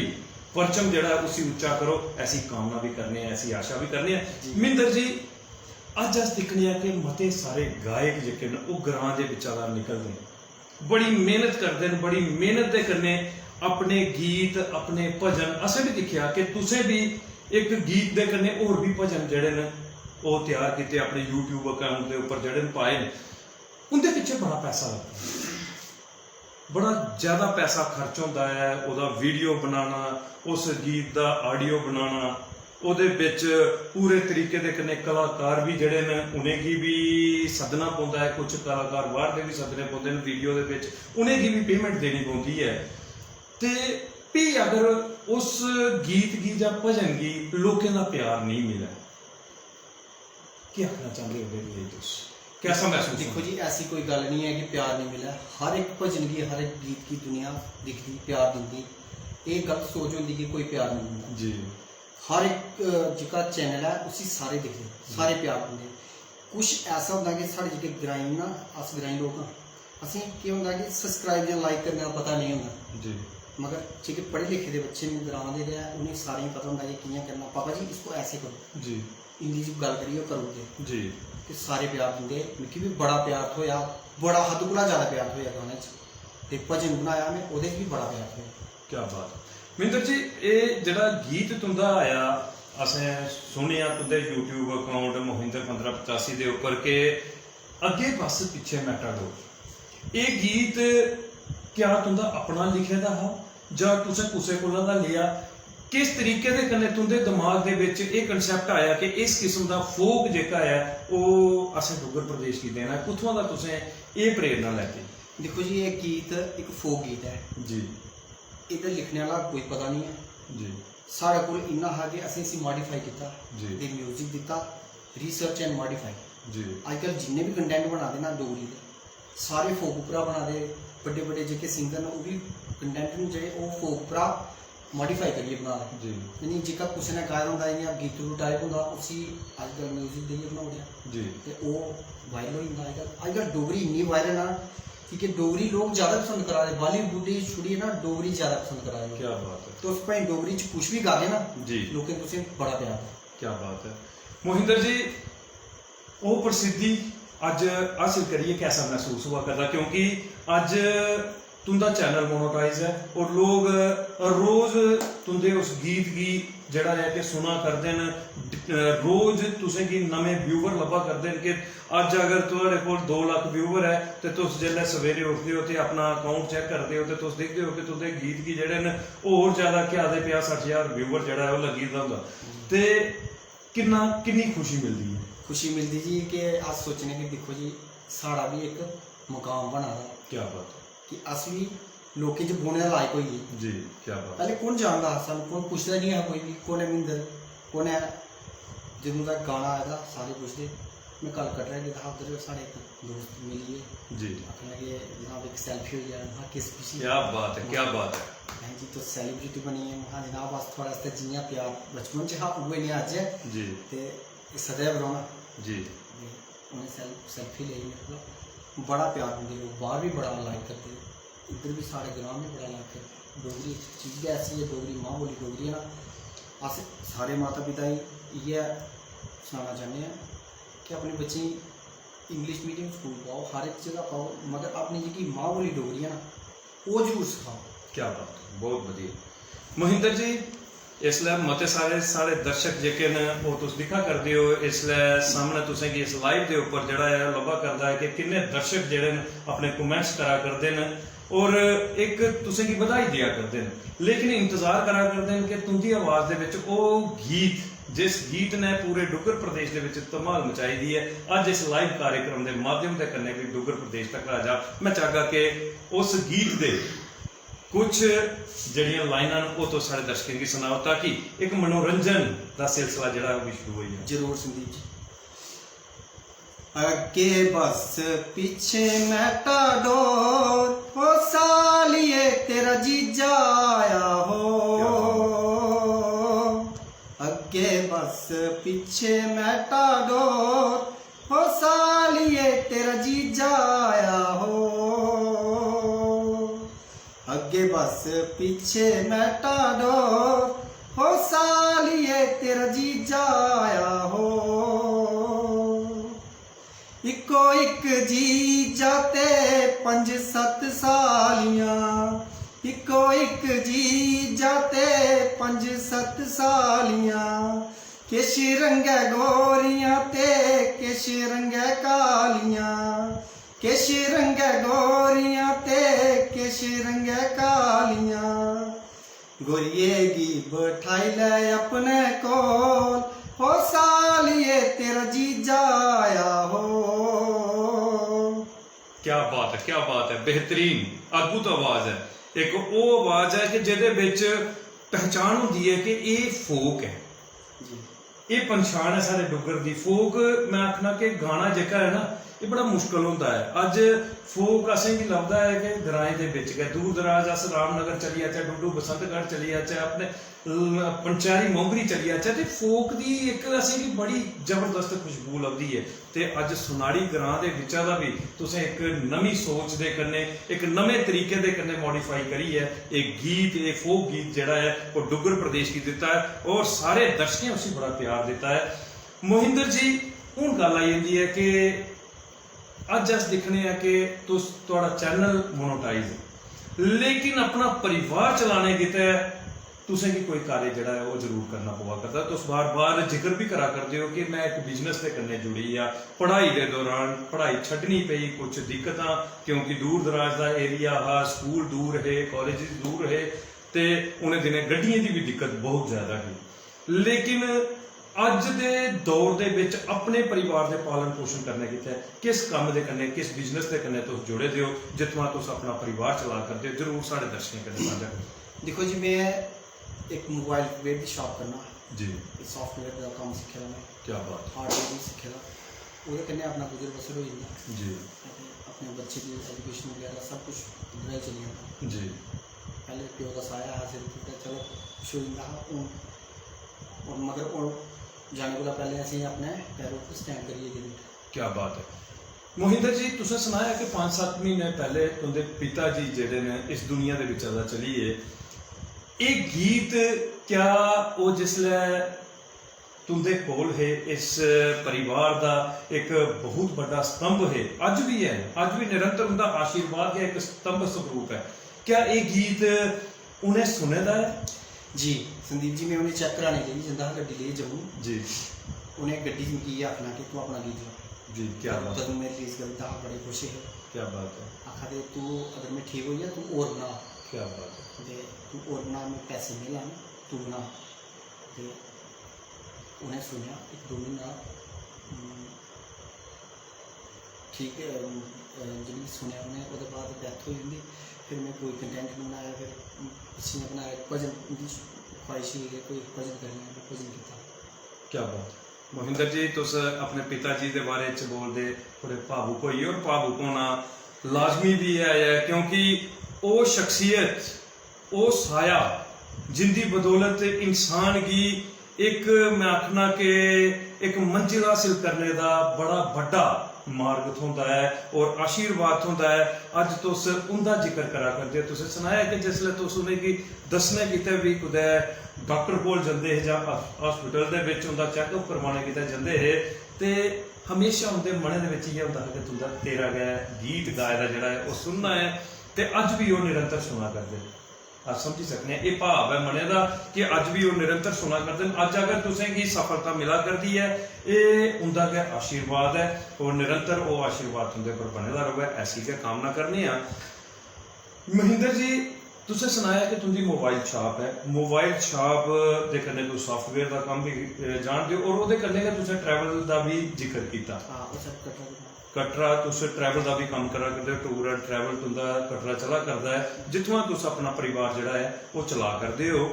परचम जेह्ड़ा ऐ उसी उच्चा करो, ऐसी कामना बी करने आं, ऐसी आशा बी करने आं। जी। मिंदर जी, अज्ज अस दिक्खने आं कि मते सारे गायक जेह्के न, ओह् ग्रां दे बिच्चा दा निकलदे न, बड़ी मेह्नत करदे न, बड़ी मेह्नत दे कन्नै अपने गीत, अपने भजन, असें बी दिक्खेआ कि तुसें बी इक गीत दे कन्नै होर बी भजन जेह्ड़े न, ओह् त्यार कीते, अपने YouTube अकाउंट दे उप्पर जेह्ड़े न पाए न। उं'दे पिच्छें बड़ा पैसा लगदा ऐ, बड़ा ज़्यादा पैसा खर्च होंदा ऐ। ओह्दा वीडियो बनाना, उस गीत दा ऑडियो बनाना, ओह्दे बिच पूरे तरीके दे कन्नै कलाकार बी जेह्ड़े न, उ'नेंगी बी सद्दना पौंदा ऐ। कुछ कलाकार बाह्र दे बी सद्दने पौंदे न वीडियो दे बिच, उ'नेंगी बी पेमेंट देनी पौंदी ऐ। ते फ्ही अगर उस गीत गी जां भजन गी लोकें दा प्यार नेईं मिलै, केह् आखना चांह्दे ओ ओह्दे लेई तुस? कैसा मसूस दिक्खो होंदा? जी, ऐसी कोई गल्ल निं ऐ कि प्यार निं मिलै। हर इक भजन गी, हर इक गीत गी दुनिया दिखदी, प्यार दिंदी। एह् गलत सोच होंदी कि कोई प्यार निं दिंदा। जी। हर इक, अ, जेह्का चैनल ऐ, उसी सारे दिखदे, सारे प्यार दिंदे। कुछ ऐसा होंदा कि साढ़े जेह्के ग्राईं ना, अस ग्राईं लोक आं, असें केह् होंदा कि subscribe जां like करने दा पता नेईं होंदा। जी। मगर जेह्के पढ़े लिखे दे बच्चे न ग्रां दे गै, उ'नें सारें गी पता होंदा कि कि'यां करना। "पापा जी, इसको ऐसे करो।" जी। हिंदी च गल्ल करियै ओह् करी ओड़दे। जी। ते सारे प्यार दिंदे। मिगी बी बड़ा प्यार थ्होएआ, बड़ा हद्द कोला जैदा प्यार थ्होएआ गाने च। ते भजन बनाया में, ओह्दे च बी बड़ा प्यार थ्होएआ। क्या बात। मिंदर जी, एह् जेह्ड़ा गीत तुं'दा आया, असें सुनेआ तुं'दे YouTube अकाउंट मोहिंदर पंदरां पचासी दे उप्पर के "अग्गें बस पिच्छें मेटाडोर।" एह् गीत क्या तुं'दा अपना लिखे दा हा जां तुसें कुसै कोला दा लेआ? किस तरीके दे कन्नै तुं'दे दमाग दे बिच एह् concept आया कि इस किस्म दा फोक जेह्का ऐ, ओह् असें डुग्गर प्रदेश गी देना ऐ? कुत्थुआं दा तुसें एह् प्रेरणा लैती? दिक्खो जी, एह् गीत इक फोक गीत ऐ। जी। एह्दा लिखने आह्ला कोई पता निं ऐ। जी। साढ़े कोल इन्ना हा कि असें इसी modify कीता जी। ते music दित्ता, research and modify। जी। अजकल जिन्ने बी content बना दे ना डोगरी दे, सारे फोक उप्परा बना दे। बड्डे बड्डे जेह्के सिंगर न, ओह् बी content न जेह्ड़े, ओह् फोक उप्परा modify करियै बना दे। जी। यानी जेह्का कुसै ने गाए दा होंदा, इ'यां गीतड़ू type होंदा, उसी अजकल music देइयै बनाई ओड़ेआ। जी। ते ओह् viral होई जंदा अजकल। अजकल डोगरी इन्नी viral ना, की के डोगरी लोक ज्यादा पसंद करा दे, Bollywood गी छुड़ियै ना डोगरी ज्यादा पसंद करा दे लोक। क्या बात है। तुस भाएं डोगरी च कुछ बी गागे ना, जी। लोकें तुसें बड़ा प्यार देना। क्या बात है। मोहिंदर जी, ओह् प्रसिद्धि अज्ज हासिल करियै कैसा मसूस होआ करदा? क्योंकि अज्ज तुं'दा channel monetize ऐ और लोग रोज तुं'दे उस गीत गी जेह्ड़ा ऐ कि सुना करदे न, ड-, रोज तुसेंगी नमें viewer लब्भा करदे न कि अज्ज अगर थुआढ़े कोल दो लक्ख viewer ऐ ते तुस जेल्लै सवेरे उठदे ओ ते अपना account check करदे ओ ते तुस दिखदे ओ कि तुं'दे गीत गी जेह्ड़े न होर ज्यादा क्या आखदे पंजाह् सट्ठ ज्हार viewer जेह्ड़ा ऐ ओह् लग्गी दा होंदा। ते किन्ना, किन्नी खुशी मिलदी ऐ? खुशी मिलदी जी कि अस सोचने कि दिक्खो जी, साढ़ा बी इक मकाम बना दा। क्या बात है। कि अस बी लोकें च बौह्ने दे लायक होई गे। जी, क्या बात। पैह्लें कु'न जानदा हा सानूं, कु'न पुछदा निं हा कोई बी, कु'न ऐ मिंदर, कु'न ऐ? जदूं दा गाना आए दा, सारे पुछदे। में कल कटरा गेदा हा, उद्धर साढ़े इक दोस्त मिली गे। जी। आखन लगे, "जनाब, इक selfie होई जाए।" महां, "किस खुशी?" क्या बात है, क्या बात है। "हैं जी, तुस celebrity बनी गे।" महां, "जनाब, अस थुआढ़े आस्तै जि'यां प्यार बचपन च हा, उ'ऐ नेहा अज्ज ऐ।" जी। ते एह् सदैव रौह्ना। जी। ते उ'नें सेल-, selfie लेई मेरे कोला। बड़ा प्यार दिंदे लोक, बाह्र बी बड़ा like करदे, इद्धर बी साढ़े ग्रांऽ बी बड़ा like करदे। डोगरी इक चीज गै ऐसी ऐ, डोगरी मां बोली डोगरी ऐ ना। अस सारे माता पिता गी इ'यै सनाना चाह्न्ने आं कि अपने बच्चें गी English medium स्कूल पाओ, हर इक जगह पाओ, मगर अपनी जेह्की मां बोली डोगरी ऐ ना, ओह् जरूर सखाओ। क्या बात है, बहुत बढ़िया। मोहिंदर जी, इसलै मते सारे साढ़े दर्शक जेह्के न, ओह् तुस दिक्खा करदे ओ, इसलै सामनै तुसें गी इस लाइव दे उप्पर जेह्ड़ा ऐ, लब्भा करदा ऐ कि किन्ने दर्शक जेह्ड़े न, अपने कमेंट्स करा करदे न और इक तुसें गी बधाई देआ करदे न, लेकिन इंतजार करा करदे न कि तुं'दी आवाज़ दे बिच ओह् गीत, जिस गीत ने पूरे डुग्गर प्रदेश दे बिच धमाल मचाई दी ऐ, अज्ज इस लाइव कार्यक्रम दे माध्यम दे कन्नै बी डुग्गर प्रदेश तक आ जा। में चाहगा कि उस गीत दे कुछ जेह्ड़ियां लाइनां न, ओह् तुस साढ़े दर्शकें गी सनाओ, ताकि इक मनोरंजन दा सिलसिला जेह्ड़ा, ओह् बी शुरू होई जा। जरूर संदीप जी। अग्गे बस पिच्छे मैटाडोर, ओ सालिये तेरा जीजा आया हो। अग्गे बस पिच्छे मैटाडोर, ओ सालिये तेरा जीजा आया हो। अग्गे बस पिच्छे मैटाडोर, हो सालिये तेरा जीजा आया हो। इक्को इक जीजा ते पंज सत्त सालियां, इक्को इक जीजा ते पंज सत्त सालियां, किश रंगै गोरियां ते किश रंगै कालियां, किश रंगै गोरियां ते किश रंगै कालियां। गोरिये गी बठाई लै अपने कोल, हो सालिये तेरा जीजा आया हो। क्या बात है, क्या बात है, बेहतरीन, अद्भुत आवाज है। एक वो आवाज है कि जेह्दे बिच पहचान होंदी है कि एह् फोक है। जी। एह् पंछान ऐ साढ़े डुग्गर दी। फोक, में आखना कि गाना जेह्का ऐ ना, एह् बड़ा मुश्कल होंदा ऐ। अज्ज फोक असेंगी लभदा ऐ कि ग्राएं दे बिच गै, दूर दराज अस रामनगर चली जाचै, डुड्डू बसंतगढ़ चली जाचै, अपने ल-, पंचैरी मोंगरी चली जाचै, ते फोक दी इक असेंगी बड़ी जबरदस्त खुशबू लभदी ऐ। ते अज्ज सुनाड़ी ग्रां दे बिच्चा दा बी तुसें इक नमीं सोच दे कन्नै, इक नमें तरीके दे कन्नै modify करियै एह् गीत, एह् फोक गीत जेह्ड़ा ऐ, ओह् डुग्गर प्रदेश गी दित्ता ऐ और सारे दर्शकें उसी बड़ा प्यार दित्ता ऐ। मोहिंदर जी, हून गल्ल आई जंदी ऐ कि अज्ज अस दिक्खने आं कि तुस, थुआढ़ा चैनल मोनोटाइज ऐ, लेकिन अपना परिवार चलाने गितै तुसें गी कोई कार्य जेह्ड़ा ऐ, ओह् जरूर करना पवा करदा। तुस बार-बार जिक्र बी करा करदे ओ कि में इक बिजनेस दे कन्नै जुड़ी गेआ, पढ़ाई दे दौरान पढ़ाई छड्डनी पेई, कुछ दिक्कतां, क्योंकि दूर दराज दा एरिया हा, स्कूल दूर हे, कालेजेस दूर हे, ते उ'नें दिनें गड्डियें दी बी दिक्कत बहुत ज्यादा ही। लेकिन अज्ज दे दौर दे बिच अपने परिवार दे पालन पोषण करने गितै किस कम्म दे कन्नै, किस बिजनेस दे कन्नै तुस जुड़े दे ओ, जित्थुआं तुस अपना परिवार चला करदे ओ, जरूर साढ़े दर्शकें कन्नै सांझा करो। दिक्खो जी, में इक मोबाइल रिपेयर दी शाप करना। जी। इक सॉफ्टवेयर दा कम्म सिक्खे दा में। क्या बात। हार्डवेयर बी सिक्खे दा। ओह्दे कन्नै अपना गुजर बसर होई जंदा। जी। ते अपने बच्चे दी एजुकेशन बगैरा सब कुछ उद्धरा ही चली जंदा। जी। पैह्लें प्यो दा साया हा सिर उप्पर, ते चलो कुछ होई जंदा हा। हून, हून मगर हून जाने कोला पैह्लें असें अपने पैरों उप्पर स्टैंड करियै गे। क्या बात है। मोहिंदर जी, तुसें सनाया कि पंज सत्त म्हीने पैह्ले तुं'दे पिता जी जेह्ड़े न, इस दुनिया दे बिच्चा दा चली गे। एह् गीत, क्या ओह् जिसलै तुं'दे कोल हे, इस परिवार दा इक बहुत बड्डा स्तंभ हे, अज्ज बी हैन, अज्ज बी निरंतर उं'दा आशीर्वाद गै इक स्तंभ स्वरूप ऐ, क्या एह् गीत उ'नें सुने दा ऐ? जी, संदीप जी, में उ'नें चेक कराने लेई जंदा हा गड्डी लेइयै जम्मू। जी। उ'नें गड्डी च मिगी इ'यै आखना कि तूं अपना गीत ला। जी, क्या बात। तदूं में रिलीज करी दित्ता हा, बड़े खुश हे। क्या बात है। आखा दे, "तूं, अगर में ठीक होई गेआ, तूं होर बना।" क्या बात है। ते "तूं होर बना, में पैसे में लाने, तूं बना।" ते उ'नें सुनेआ, इक दो म्हीना, उम, ठीक, अम, अ, जि'नें सुनेआ उ'नें, ओह्दे बाद डैथ होई उं'दी। फिर में कोई कंटेंट निं बनाया, फिर, अम, पिच्छें बनाया इक भजन, उं'दी ख्वाहिश ही कि कोई भजन करी लैं, में भजन कीता। क्या बात। मोहिंदर जी, तुस अपने पिता जी दे बारे च बोलदे, थोड़े भावुक होई गे, और भावुक होना लाजमी भी है, है, क्योंकि ओह् शख्सियत, ओह् साया, जिंदी बदौलत इंसान गी इक, में आखना कि इक मंजिल हासिल करने दा बड़ा बड्डा मार्ग थ्होंदा ऐ और आशीर्वाद थ्होंदा ऐ। अज्ज तुस उं'दा जिक्र करा करदे ओ, तुसें सनाया कि जिसलै तुस उ'नेंगी दस्सने गितै बी कुतै डाक्टर कोल जंदे हे जां हस-, हॉस्पिटल दे बिच उं'दा चैकअप करवाने गितै जंदे हे, ते हमेशा उं'दे मनै दे बिच इ'यै होंदा हा कि तुं'दा, तेरा गै गीत गाए दा जेह्ड़ा ऐ, ओह् सुनना ऐ, ते अज्ज बी ओह् निरंतर सुना करदे न। अस समझी सकने आं, एह् भाव ऐ मनै दा कि अज्ज बी ओह् निरंतर सुना करदे न। अज्ज अगर तुसें गी सफलता मिला करदी ऐ, एह् उं'दा गै आशीर्वाद ऐ, और निरंतर ओह् आशीर्वाद तुं'दे पर बने दा र'वै, ऐसी गै कामना करने आं। महेंद्र जी, तुसें सनाया कि तुं'दी मोबाइल शाप ऐ, मोबाइल शाप दे कन्नै तुस सॉफ्टवेयर दा कम्म बी, अ, जानदे ओ, और ओह्दे कन्नै गै तुसें ट्रैवल दा बी जिक्र कीता। हां, ओह् सब कटरा दा। कटरा तुस ट्रैवल दा बी कम्म करा करदे ओ, टूर एंड ट्रैवल तुं'दा कटरा चला करदा ऐ, जित्थुआं तुस अपना परिवार जेह्ड़ा ऐ, ओह् चला करदे ओ।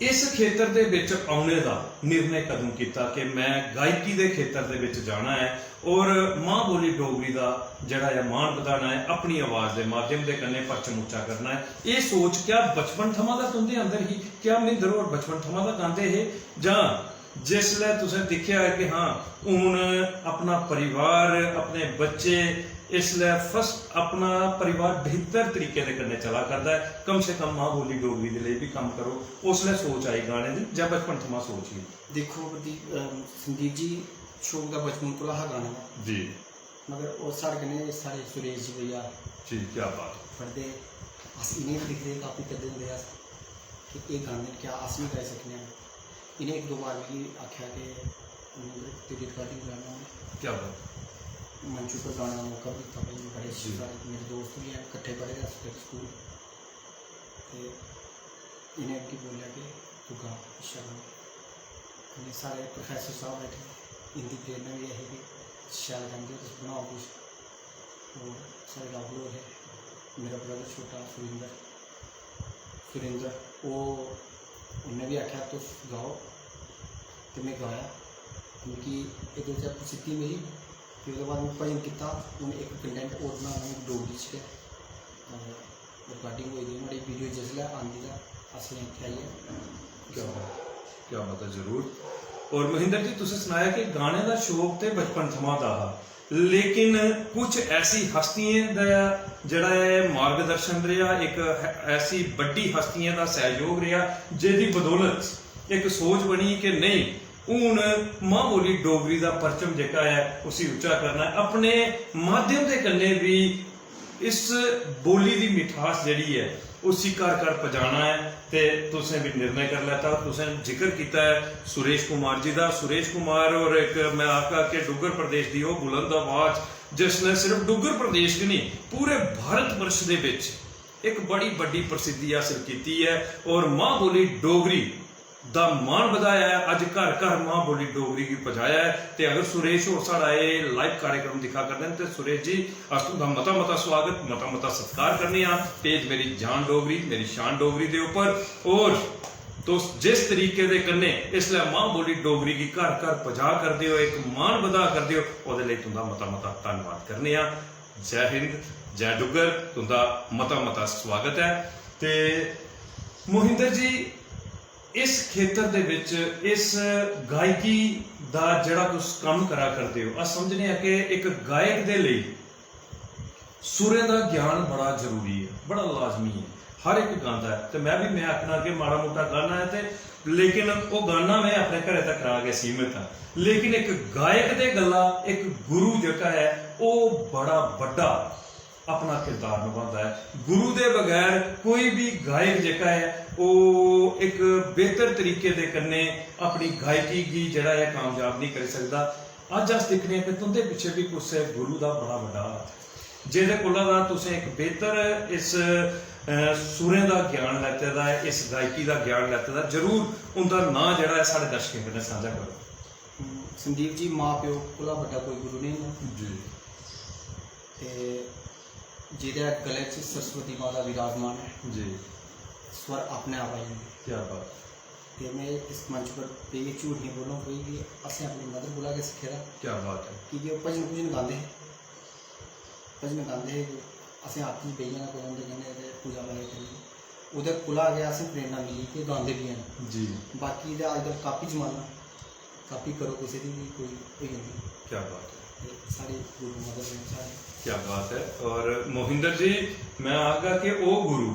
इस खेतर दे बिच औने दा निर्णय कदूं कीता कि मैं गायकी दे खेतर दे बिच जाना ऐ और मां बोली डोगरी दा जेह्ड़ा ऐ मान बधाना ऐ, अपनी आवाज दे माध्यम दे कन्नै परचम उच्चा करना ऐ? एह् सोच क्या बचपन थमां गै तुं'दे अंदर ही? क्या महेंद्र होर बचपन थमां गै गांदे हे जां जिसलै तुसें दिक्खेआ कि हां, हून अपना परिवार, अपने बच्चे, इसलै फर्स्ट अपना परिवार बेहतर तरीके दे कन्नै चला करदा ऐ, कम से कम मां बोली डोगरी दे लेई बी कम्म करो, उसलै सोच आई गाने दी जां बचपन थमां सोच ही? देखो प्रदीप, अम, संदीप जी, शौक दा बचपन कोला हा गाने दा। जी। मगर ओह् साढ़े कन्नै साढ़े सुरेश जी भैया जी, क्या बात। पढ़दे हे, अस इ'नेंगी बी दिखदे हे, कापी करदे होंदे हे अस कि एह् गांदे न, क्या अस बी गाई सकने आं? इ'नें इक दो बार मिगी आखेआ कि "महेंद्र, तेरी रिकार्डिंग कराना है।" क्या बात। मंच उप्पर गाने दा मौका बी दित्ता भाई, बड़े जी। सारे मेरे दोस्त बी हैन, कट्ठे पढ़े दे अस इक स्कूल। ते इ'नें मिगी बोलेआ कि "तू गा, अच्छा गा।" कन्नै साढ़े प्रोफेसर साहब बैठे, इं'दी प्रेरणा बी ऐ ही कि "शैल गांदे ओ तुस, बनाओ कुछ।" और साढ़े राहुल होर हे, मेरा ब्रदर छोटा सुरिंदर, सुरिंदर, ओह्, उन्नै बी आखेआ, "तुस गाओ," ते में गाया। मिगी इक दो चार प्रसिद्धि मिली, फ्ही ओह्दे बाद में भजन कीता। हून इक कंटेंट होर बनाना में डोगरी च गै, अ, रिकार्डिंग होई दी नुहाड़ी, वीडियो जिसलै आंदी तां असें इत्थै आइयै क्या बात, क्या बात है, जरूर। और महेंद्र जी, तुसें सनाया कि गाने दा शौक ते बचपन थमां दा हा, लेकिन कुछ ऐसी हस्तियें दा जेह्ड़ा ऐ मार्गदर्शन रेहा, इक ह-, ऐसी बड्डी हस्तियें दा सैहयोग रेहा, जेह्दी बदौलत इक सोच बनी कि नेईं, हून मां बोली डोगरी दा परचम जेह्का ऐ, उसी उच्चा करना ऐ, अपने माध्यम दे कन्नै बी इस बोली दी मिठास जेह्ड़ी ऐ, उसी घर घर पजाना ऐ। ते तुसें बी निर्णय करी लैता, तुसें जिक्र कीता ऐ सुरेश कुमार जी दा। सुरेश कुमार होर इक, मैं आखगा कि डुग्गर प्रदेश दी ओह् बुलंद आवाज जिसने सिर्फ डुग्गर प्रदेश गै नेईं, पूरे भारत वर्ष दे बिच इक बड़ी बड्डी प्रसिद्धि हासल कीती ऐ और मां बोली डोगरी दा मान बधाया ऐ। अज्ज घर घर मां बोली डोगरी गी पजाया ऐ। ते अगर सुरेश होर साढ़ा एह् लाइव कार्यक्रम दिक्खा करदे न ते सुरेश जी, अस तुं'दा मता मता स्वागत, मता मता सत्कार करने आं। पेज मेरी जान डोगरी, मेरी शान डोगरी दे उप्पर। और तुस जिस तरीके दे कन्नै इसलै मां बोली डोगरी गी घर घर पजा करदे ओ, इक मान बधा करदे ओ, ओह्दे लेई तुं'दा मता मता धन्नवाद करने आं। जय हिंद, जय डुग्गर, तुं'दा मता मता स्वागत ऐ। ते मोहिंदर जी, इस खेतर दे बिच, इस गायकी दा जेह्ड़ा तुस कम्म करा करदे ओ, अस समझने आं कि इक गायक दे लेई सुरें दा ज्ञान बड़ा जरूरी ऐ, बड़ा लाजमी ऐ। हर इक गांदा ऐ, ते मैं बी, मैं आखना कि माड़ा मुट्टा गाना ऐ, ते लेकिन ओह् गाना मैं अपने घरै तक गै सीमत आं। लेकिन इक गायक दे गल्ला इक गुरु जेह्का ऐ, ओह् बड़ा बड्डा अपना किरदार नभांदा ऐ। गुरु दे बगैर कोई बी गायक जेह्का ऐ, ओह् इक बेहतर तरीके दे कन्नै अपनी गायकी गी जेह्ड़ा ऐ, कामयाब नेईं करी सकदा। अज्ज अस दिक्खने आं कि तुं'दे पिच्छे बी कुसै गुरु दा बड़ा बड्डा हत्थ ऐ, जेह्दे कोला दा तुसें इक बेहतर इस, अ, सुरें दा ज्ञान लैते दा ऐ, इस गायकी दा ज्ञान लैते दा। जरूर उं'दा नांऽ जेह्ड़ा ऐ, साढ़े दर्शकें कन्नै सांझा करो। हम्म, संदीप जी, मां प्यो कोला बड्डा कोई गुरु नेईं होंदा। जी। ते जेह्दे गले च सरस्वती माता विराजमान ऐ, जी। स्वर अपने आप आई जंदे। क्या बात। ते में इस मंच पर बेहियै झूठ निं बोलना कोई बी, असें अपनी मदर कोला गै सिक्खे दा। क्या बात है। की के ओह् भजन भुजन गांदे हे, भजन गांदे हे, असें आपूं बेही जाना कोई उं'दे कन्नै ते पूजा पाठ करनी। ओह्दे कोला गै असें प्रेरणा मिली कि गांदे बी हैन। जी। बाकी ते अजकल कापी जमाना, कापी करो कुसै दी बी कोई होई जंदी। क्या बात है। ते साढ़े गुरु मदर ने साढ़े। क्या बात है। और मोहिंदर जी, मैं आखगा कि ओह् गुरु,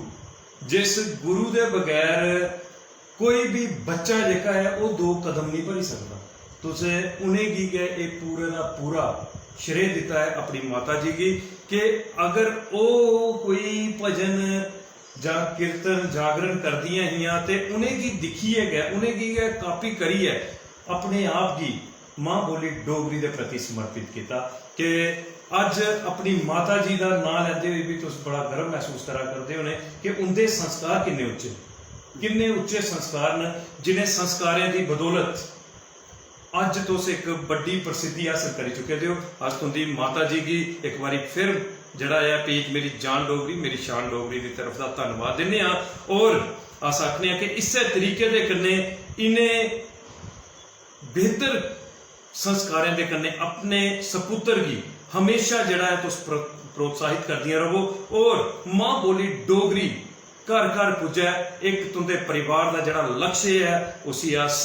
जिस गुरु दे बगैर कोई बी बच्चा जेह्का ऐ, ओह् दो कदम निं भरी सकदा। तुसें उ'नेंगी गै एह् पूरे दा पूरा श्रेय दित्ता ऐ अपनी माता जी गी कि अगर ओह् कोई भजन जां कीर्तन जागरण करदियां हियां ते उ'नेंगी दिक्खियै गै, उ'नेंगी गै कापी करियै अपने आप गी मां बोली डोगरी दे प्रति समर्पित कीता। कि अज्ज अपनी माता जी दा नांऽ लैंदे होई बी तुस बड़ा गर्व मसूस करा करदे होने कि उं'दे संस्कार किन्ने उच्चे, किन्ने उच्चे संस्कार न, जि'नें संस्कारें दी बदौलत अज्ज तुस इक बड्डी प्रसिद्धि हासल करी चुके दे ओ। अस तुं'दी माता जी गी इक बारी फिर जेह्ड़ा ऐ पेज मेरी जान डोगरी, मेरी शान डोगरी दी तरफ दा धन्नवाद दिन्ने आं। और अस आखने आं कि इस्सै तरीके दे कन्नै इ'नें बेहतर संस्कारें दे कन्नै अपने सपुत्तर गी हमेशा जेह्ड़ा ऐ तुस प्रो-, प्रोत्साहित करदियां रवो। और मां बोली डोगरी घर घर पुज्जै। इक तुं'दे परिवार दा जेह्ड़ा लक्ष्य ऐ, उसी अस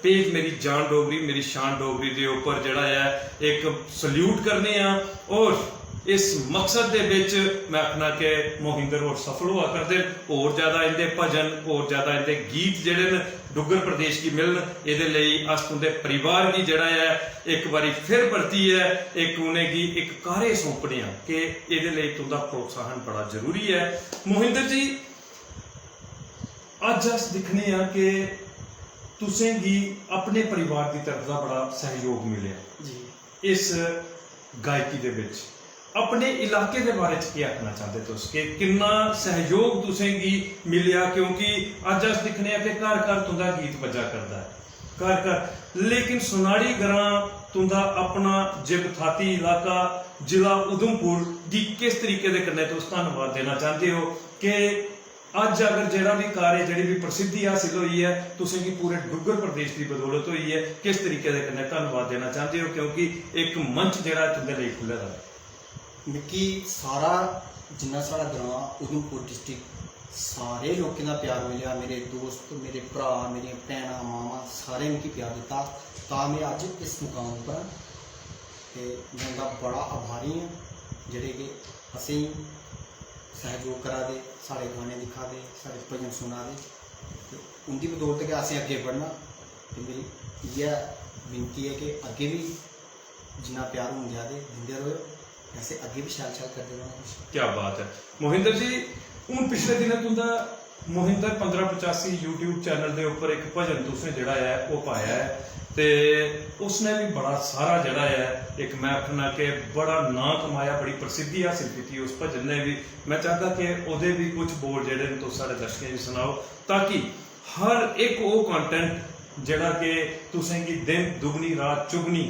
पेज मेरी जान डोगरी, मेरी शान डोगरी दे उप्पर जेह्ड़ा ऐ, इक सल्यूट करने आं। और इस मकसद दे बिच मैं आखना कि मोहिंदर होर सफल होआ करदे न। होर ज्यादा इं'दे भजन, होर ज्यादा इं'दे गीत जेह्ड़े न, डुग्गर प्रदेश गी मिलन, एह्दे लेई अस तुं'दे परिवार गी जेह्ड़ा ऐ, इक बारी फिर परतियै इक उ'नेंगी इक कार्य सौंपने आं कि एह्दे लेई तुं'दा प्रोत्साहन बड़ा जरूरी ऐ। मोहिंदर जी, अज्ज अस दिक्खने आं कि तुसें गी अपने परिवार दी तरफ दा बड़ा सैहयोग मिलेआ जी। इस गायकी दे बिच। अपने इलाके दे बारे च केह् आखना चांह्दे तुस कि किन्ना सैहयोग तुसें गी मिलेआ? क्योंकि अज्ज अस दिक्खने आं कि घर घर तुं'दा गीत बज्जा करदा ऐ, घर घर। लेकिन सुनाड़ी ग्रां तुं'दा अपना जिब थाती इलाका, जिला उधमपुर गी किस तरीके दे कन्नै तुस धन्नवाद देना चांह्दे ओ कि अज्ज अगर जेह्ड़ा बी कार्य, जेह्ड़ी बी प्रसिद्धि हासिल होई ऐ, तुसें गी पूरे डुग्गर प्रदेश दी बदौलत होई ऐ, किस तरीके दे कन्नै धन्नवाद देना चांह्दे ओ? क्योंकि इक मंच जेह्ड़ा ऐ तुं'दे लेई खु'ल्ले दा ऐ। मिगी सारा जिन्ना साढ़ा ग्रांऽ उधमपुर डिस्ट्रिक्ट, सारे लोकें दा प्यार मिलेआ, मेरे दोस्त, मेरे भ्राऽ, मेरियां भैनां, मावां, सारें मिगी प्यार दित्ता, तां में अज्ज इस मुकाम उप्पर आं। ते में उं'दा बड़ा आभारी आं, जेह्ड़े कि असेंगी सैह्योग करा दे, साढ़े गाने दिक्खा दे, साढ़े भजन सुना दे। ते उं'दी बदौलत गै असें अग्गें बढ़ना। ते मेरी इ'यै विनती ऐ कि अग्गें बी जिन्ना प्यार हून देआ दे, दिंदे र'वो, असें अग्गें बी शैल शैल करदे रौह्ना किश। क्या बात ऐ मोहिंदर जी, हून पिछले दिनें तुं'दा मोहिंदर पंदरां पचासी YouTube चैनल दे उप्पर इक भजन तुसें जेह्ड़ा ऐ ओह् पाया ऐ, ते उसने बी बड़ा सारा जेह्ड़ा ऐ, इक मैं आखना कि बड़ा नांऽ कमाया, बड़ी प्रसिद्धि हासल कीती उस भजन ने बी। मैं चाहगा कि ओह्दे बी कुछ बोल जेह्ड़े न तुस साढ़े दर्शकें गी सनाओ, ताकि हर इक ओह् content जेह्ड़ा कि तुसें गी दिन दुगनी रात चुगनी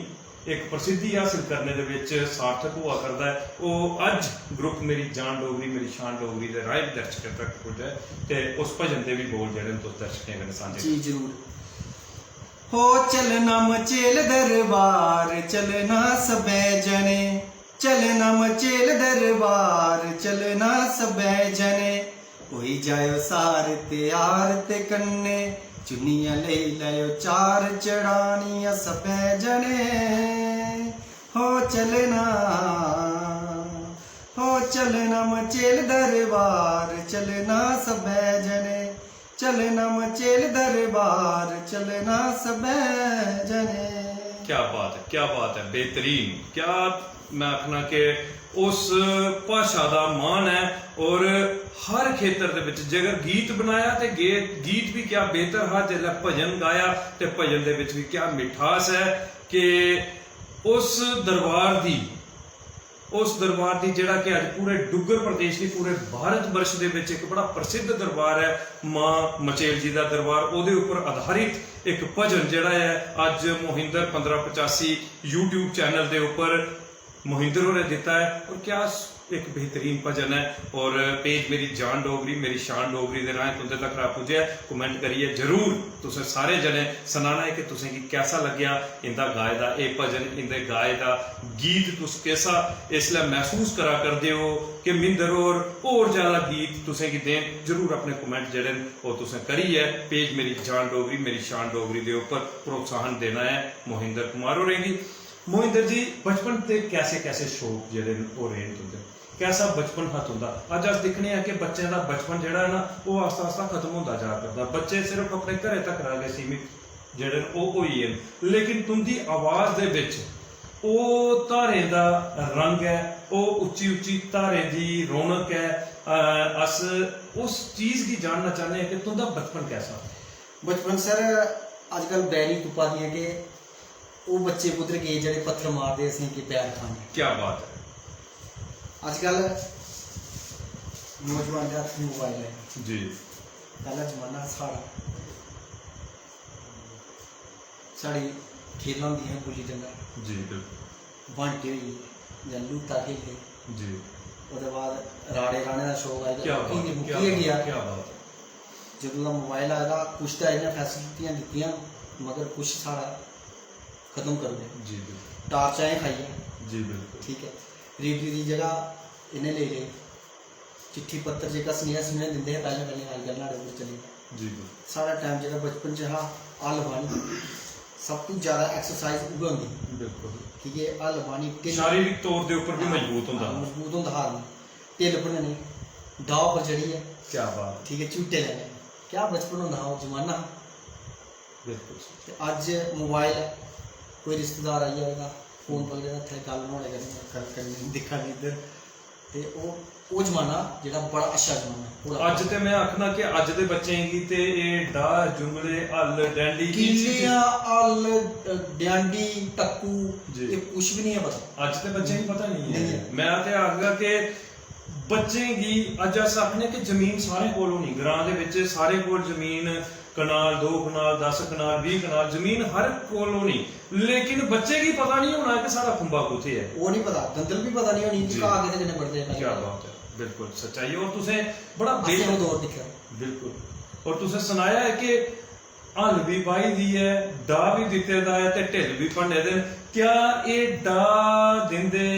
इक प्रसिद्धि हासल करने दे बिच सार्थक होआ करदा ऐ, ओह् अज्ज group मेरी जान डोगरी, मेरी शान डोगरी दे राहें बी दर्शकें तक पुज्जै। ते उस भजन दे बी बोल जेह्ड़े न तुस दर्शकें कन्नै सांझे जी, करो। जरूर। हो चलना मचेल दरबार, चलना सबै जने, चलना मचेल दरबार, चलना सबै जने। होई जायो सारे त्यार ते कन्ने, चुन्नियां लेई लैयो चार, चढ़ानियां सबै जने। हो चलना, हो चलना मचेल दरबार, चलना सबै जने, चलना मचेल दरबार, चलना सबै जने। क्या बात है, क्या बात है, बेहतरीन। क्या मैं आखना कि उस भाशा दा मान ऐ, और हर खेतर दे बिच जेकर गीत बनाया ते गे-, गीत भी क्या बेहतर हा, जिसलै भजन गाया ते भजन दे बिच भी क्या मिठास ऐ कि उस दरबार दी, उस दरबार दी जेह्ड़ा कि अज्ज पूरे डुग्गर प्रदेश दी, पूरे भारत वर्ष दे बिच इक बड़ा प्रसिद्ध दरबार ऐ, मां मचेल जी दा दरबार, ओह्दे उप्पर आधारित इक भजन जेह्ड़ा ऐ अज्ज मोहिंदर पंदरां पचासी YouTube चैनल दे उप्पर मोहिंदर होरें दित्ता ऐ। और क्या इक बेहतरीन भजन ऐ। और पेज मेरी जान डोगरी, मेरी शान डोगरी दे राहें तुं'दे तक पुज्जेआ। Comment करियै जरूर तुसें सारे जने सनाना ऐ कि तुसें गी कैसा लग्गेआ इं'दा गाए दा एह् भजन, इं'दे गाए दा गीत। तुस कैसा इसलै मसूस करा करदे ओ कि मिंदर होर होर ज्यादा गीत तुसें गी देन? जरूर अपने comment जेह्ड़े न ओह् तुसें करियै पेज मेरी जान डोगरी, मेरी शान डोगरी दे उप्पर प्रोत्साहन देना ऐ मोहिंदर कुमार होरें गी। मोहिंदर जी, बचपन दे कैसे कैसे शौक जेह्ड़े न ओह् रेह् न तुं'दे? कैसा बचपन हा तुं'दा? अज्ज अस दिक्खने आं कि बच्चें दा बचपन जेह्ड़ा ऐ ना, ओह् आस्ता आस्ता खत्म होंदा जा करदा। बच्चे सिर्फ अपने घरै तक गै सीमित जेह्ड़े न ओह् होई गे न, लेकिन तुं'दी आवाज दे बिच ओह् धारें दा रंग ऐ, ओह् उच्ची उच्ची धारें दी रौनक ऐ। अ, अस उस चीज गी जानना चाहने हैं कि तुंदा बचपन कैसा हा? बचपन सर, अजकल बैरी तुप्पा दियां कि ओह् बच्चे कुद्धर गे जेह्ड़े पत्थर मारदे असें कि बैर खाने। क्या बात है। अजकल नौजवान दे हत्थ मोबाइल ऐ। जी। पैह्ला जमाना हा साढ़ा, साढ़ी खेलां होंदियां हियां गुल्ली डंडा, जी बिल्कुल। बांटे होई गे जां लूता खेलदे। जी। ओह्दे बाद राड़े राह्ने दा शौक आई क्या गेआ, बात मुक्की है, गै क्या मुक्की गै बात गेआ। है, क्या बात है। जदूं दा मोबाइल आए दा, कुछ ते इ'यां फैसिलिटियां दित्तियां, मगर कुछ साढ़ा खत्म करी ओड़ेआ। जी बिल्कुल। टार्चां एह् खाइयै, जी बिल्कुल। ठीक ऐ, रेडियो दी जगह इ'नें लेई लेई। चिट्ठी पत्तर जेह्का सनेहा सनेहा दिंदे हे पैह्लें पैह्लें, अजकल न्हाड़े उप्पर चली गेआ। जी बिल्कुल। साढ़ा टाइम जेह्ड़ा बचपन च हा, हल बाह्नी, सब तों ज्यादा एक्सरसाइज उ'ऐ होंदी ही। बिल्कुल। ठीक ऐ, हल बाह्नी, ढिल्ल शारीरिक तौर दे उप्पर भी हां, मजबूत होंदा हां, हा। मजबूत होंदा हा आदमी। ढिल्ल भुन्ननी, डाह् उप्पर चढ़ियै, क्या बात। ठीक ऐ, झूटे लैने। क्या बचपन होंदा हा, ओह् जमाना हा। बिल्कुल। ते अज्ज मोबाइल ऐ, कोई रिश्तेदार आई जाएगा, फोन पकड़े दा, इत्थै गल्ल नुहाड़े कन्नै, गल्ल करनी, दिक्खा दी इद्धर। ते ओह् ओह् जमाना जेह्ड़ा बड़ा अच्छा जमाना, भोला अज्ज ते में आखना कि अज्ज दे बच्चें गी ते एह् डाह्, जुंगले, हल, डैंडी, किश किल्लियां, हल, डैंडी, टक्कू, जी। एह् कुछ बी नहीं है पता। अज्ज ते बच्चें गी पता नहीं नहीं है। है। मैं ते आखगा कि बच्चें गी अज्ज अस आखने कि जमीन सारें कोल होनी, ग्रां दे बिच सारें कोल जमीन, कनाल, दो कनाल, दस कनाल, बीह कनाल जमीन हर कोल होनी, लेकिन बच्चे गी पता नहीं होना कि साढ़ा खुंबा कुत्थै ऐ। ओह् नहीं पता, दंदल भी पता नहीं होनी कि जी। घाह केह्दे कन्नै बड्ढदे पैह्लें। क्या बात है, बिल्कुल सच्चाई। और तुसें बड़ा असें बेहतर, ओह् दौर दिक्खेआ। बिल्कुल। और तुसें सनाया है कि हल भी बाही दी ऐ, डाह् भी दित्ते दा ऐ ते ढिल्ल भी भन्ने दे न। क्या एह् डाह् दिंदे,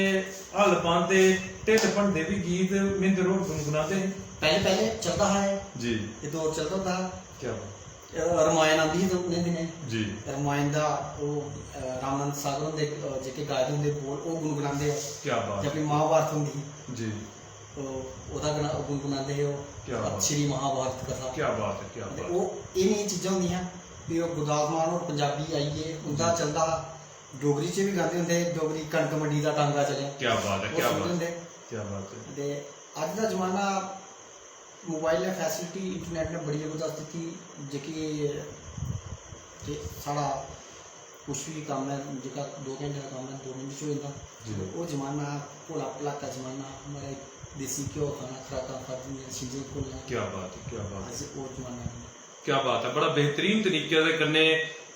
हल बांह्दे, ढिल्ल भन्नदे बी गीत मिंदर होर गुनगुनांदे हे? पैह्लें पैह्लें चलदा हा एह्, जी। एह् दौर चलदा होंदा हा। क्या बात। अ, रमायण आंदी ही उ'नें दिनें। जी। रमायण दा ओह्, अ, रामानंद सागर हुंदे, अ, जेह्के गाए दे होंदे बोल, ओह् गुनगुनांदे हे। क्या बात। जां फ्ही महाभारत होंदी ही। जी। ओह्, ओह्दा गना-, गुनगुनांदे हे ओह्। क्या बात। श्री महाभारत कथा। क्या बात है, क्या ते बात। ओह्, एह् नेहियां चीजां होंदियां हियां। फ्ही ओह् गुरदास मान होर पंजाबी आई गे, उं'दा जी। चलदा हा। डोगरी च बी गांदे होंदे हे, डोगरी कनक मंडी दा टांगा चलेआ। क्या बात है, ओह् क्या सुनदे बात होंदे। है, क्या बात है। ते अज्ज दा जमाना मोबाइल ने फैसिलिटी, इंटरनेट ने बड़ी जबरदस्त दित्ती, जेह्की ते साढ़ा कुछ बी कम्म ऐ, जेह्का दो घैंटे दा कम्म ऐ, दो मिंट च होई जंदा। जी। ओह् जमाना हा, भोला भलाका जमाना हा, म्हाराज देसी घ्यो खाना, खराकां खाद्धियां, छिंजे घोलना। क्या बात है, क्या बात है। अज्ज ओह् जमाना नहीं। क्या बात है, बड़ा बेहतरीन तरीके दे कन्नै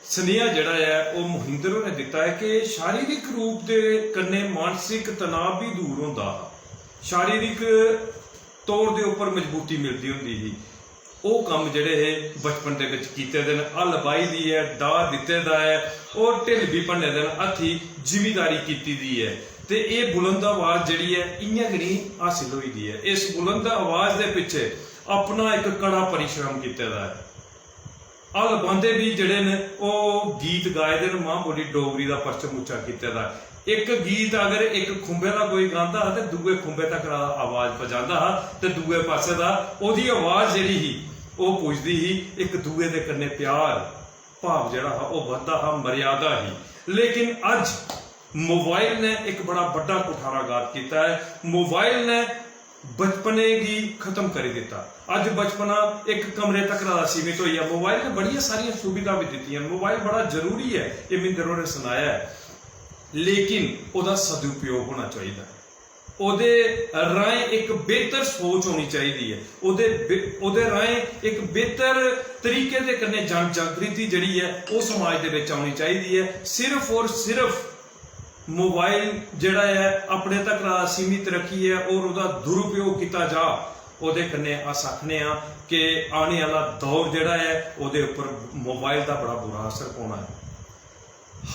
सनेहा जेह्ड़ा ऐ ओह् मोहिंदर होरें दित्ता ऐ कि शारीरिक रूप दे कन्नै मानसिक तनाव बी दूर होंदा हा, शारीरिक तौर दे उप्पर मजबूती मिलदी होंदी ही। ओह् कम्म जेह्ड़े हे बचपन दे बिच कीते दे न, हल बाही दी ऐ, डाह् दित्ते दा ऐ, होर ढिल्ल बी भन्ने दे न, हत्थी जिमीदारी कीती दी ऐ। ते एह् बुलंद आवाज जेह्ड़ी ऐ इ'यां गै निं हासिल होई दी ऐ। इस बुलंद आवाज दे पिच्छे अपना इक कड़ा परिश्रम कीते दा ऐ। हल बांह्दे बी जेह्ड़े न, ओह् गीत गाए दे न, मां बोली डोगरी दा परचम उच्चा कीते दा। इक गीत अगर इक खुंबे दा कोई गांदा हा ते दूए खुंबे तक आवाज पजांदा हा ते दूए पास्से दा ओह्दी आवाज जेह्ड़ी ही, ओह् पुजदी ही। इक दूए दे कन्नै प्यार भाव जेह्ड़ा हा, ओह् बधदा हा, मर्यादा ही। लेकिन अज्ज मोबाइल ने इक बड़ा बड्डा कुठाराघात कीता ऐ। मोबाइल ने बचपने गी खत्म करी दित्ता। अज्ज बचपना इक कमरे तक दा सीमित होई गेआ। मोबाइल ने बड़ियां सारियां सुविधां बी दित्तियां। मोबाइल बड़ा जरूरी ऐ, एह् मिंदर होरें सनाया ऐ, लेकिन ओह्दा सदुपयोग होना चाहिदा ऐ। ओह्दे राहें इक बेहतर सोच होनी चाहिदी ऐ। ओह्दे बे-, ओह्दे राहें इक बेहतर तरीके दे कन्नै जन जागृति जेह्ड़ी ऐ, ओह् समाज दे बिच औनी चाहिदी ऐ। सिर्फ और सिर्फ मोबाइल जेह्ड़ा ऐ अपने तक सीमित रक्खियै और ओह्दा दुरुपयोग कीता जा, ओह्दे कन्नै अस आखने आं कि आने आह्ला दौर जेह्ड़ा ऐ ओह्दे उप्पर मोबाइल दा बड़ा बुरा असर पौना ऐ।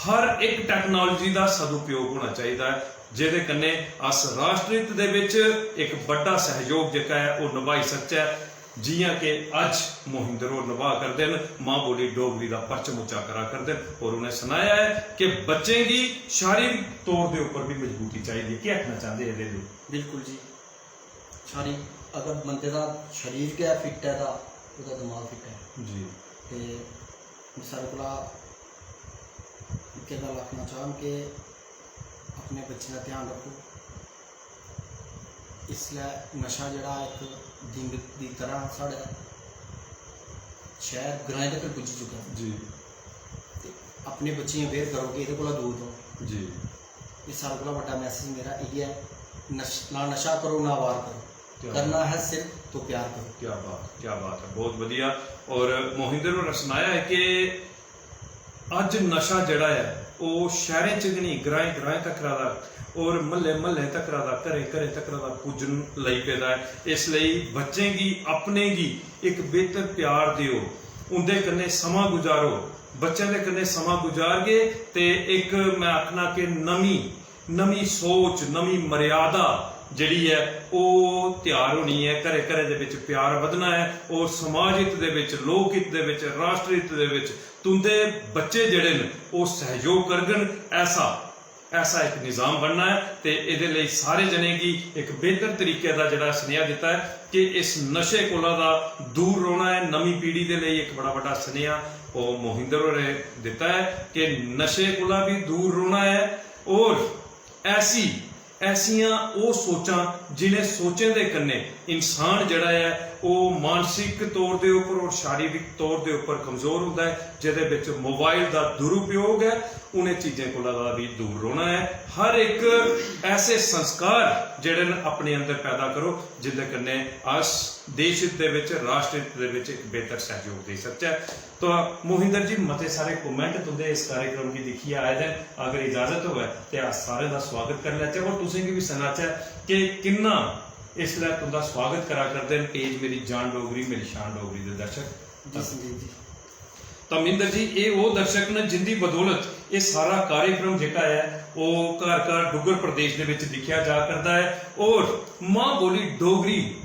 हर इक टैक्नोलॉजी दा सदुपयोग होना चाहिदा ऐ, जेह्दे कन्नै अस राष्ट्र हित दे बिच इक बड्डा सैह्योग जेह्का ऐ ओह् नभाई सकचै। जि'यां के अज्ज मोहिंदर होर नभाऽ करदे न, मां बोली डोगरी दा परचम उच्चा करा करदे न और उ'नें सनाया ऐ कि बच्चें गी शारीरिक तौर दे उप्पर बी मजबूती चाहिदी ऐ। केह् आखना चांह्दे एह्दे लेई? बिल्कुल जी, शारीरिक, अगर बंदे दा शरीर गै फिट ऐ तां ओह्दा दमाग फिट ऐ। जी। ते में सारें कोला इक्कै गल्ल आखना चाह्ङ कि अपने बच्चें दा ध्यान रक्खो। इसलै नशा जेह्ड़ा इक दिन दी तरह साढ़े शैह्र ग्राएं तगर पुज्जी चुके दा। जी। ते अपने बच्चें गी अवेयर करो कि एह्दे कोला दूर र'वो। जी। एह् सारें कोला बड्डा मैसेज मेरा इ'यै ऐ, नश-, ना नशा करो, ना वार करो, क्या करना बात। है सिर्फ तो प्यार करो। क्या बात, क्या बात है, बहुत बढ़िया। और मोहिंदर होरें सनाया है कि अज्ज नशा जेह्ड़ा ऐ, ओह् शैह्रें च गै नेईं, ग्राएं ग्राएं तक्कर दा, और म्हल्ले म्हल्ले तक्कर दा, घरें घरें तक्कर दा पुज्जन लगी पेदा ऐ। इसलेई बच्चें गी, अपने गी इक बेहतर प्यार देओ, उं'दे कन्नै समां गुजारो। बच्चें दे कन्नै समां गुजारगे ते इक, मैं आखना कि नमीं, नमीं सोच, नमीं मर्यादा जेह्ड़ी ऐ, ओह् त्यार होनी ऐ। घरें घरें दे बिच प्यार बधना ऐ और समाज हित दे बिच, लोक हित दे बिच, राष्ट्र हित दे बिच तुं'दे बच्चे जेह्ड़े न, ओह् सैह्योग करङन। ऐसा, ऐसा इक निज़ाम बनना ऐ ते एह्दे लेई सारे जनें गी इक बेहतर तरीके दा जेह्ड़ा सनेहा दित्ता ऐ कि इस नशे कोला दा दूर रौह्ना ऐ। नमीं पीढ़ी दे लेई इक बड़ा बड्डा सनेहा ओह् मोहिंदर होरें दित्ता ऐ कि नशे कोला बी दूर रौह्ना ऐ और ऐसी, ऐसियां ओह् सोचां जिनें सोचें दे कन्नै इंसान जेह्ड़ा ऐ ओह् मानसिक तौर दे उप्पर और शारीरिक तौर दे उप्पर कमजोर होंदा ऐ, जेह्दे बिच मोबाइल दा दुरुपयोग ऐ, उनें चीजें कोला दा बी दूर रौह्ना ऐ। हर इक ऐसे संस्कार जेह्ड़े न अपने अंदर पैदा करो, जिंदे कन्नै अस देश हित दे बिच, राष्ट्र हित दे बिच इक बेहतर सैह्योग देई सकचै। तो मोहिंदर जी, मते सारे कमेंट तुंदे इस कार्यक्रम गी दिक्खियै आए दे न। अगर इजाजत होऐ ते अस सारें दा स्वागत करी लैचै और तुसें गी बी सनाचै कि किन्ना इसलै तुंदा स्वागत करा करदे न पेज मेरी जान डोगरी, मेरी शान डोगरी दे दर्शक। जी संदीप जी। तां मिंदर जी, एह् ओह् दर्शक न जिंदी बदौलत एह् सारा कार्यक्रम जेह्का ऐ, ओह् घर घर डुग्गर प्रदेश दे बिच दिक्खेआ जा करदा ऐ और मां बोली डोगरी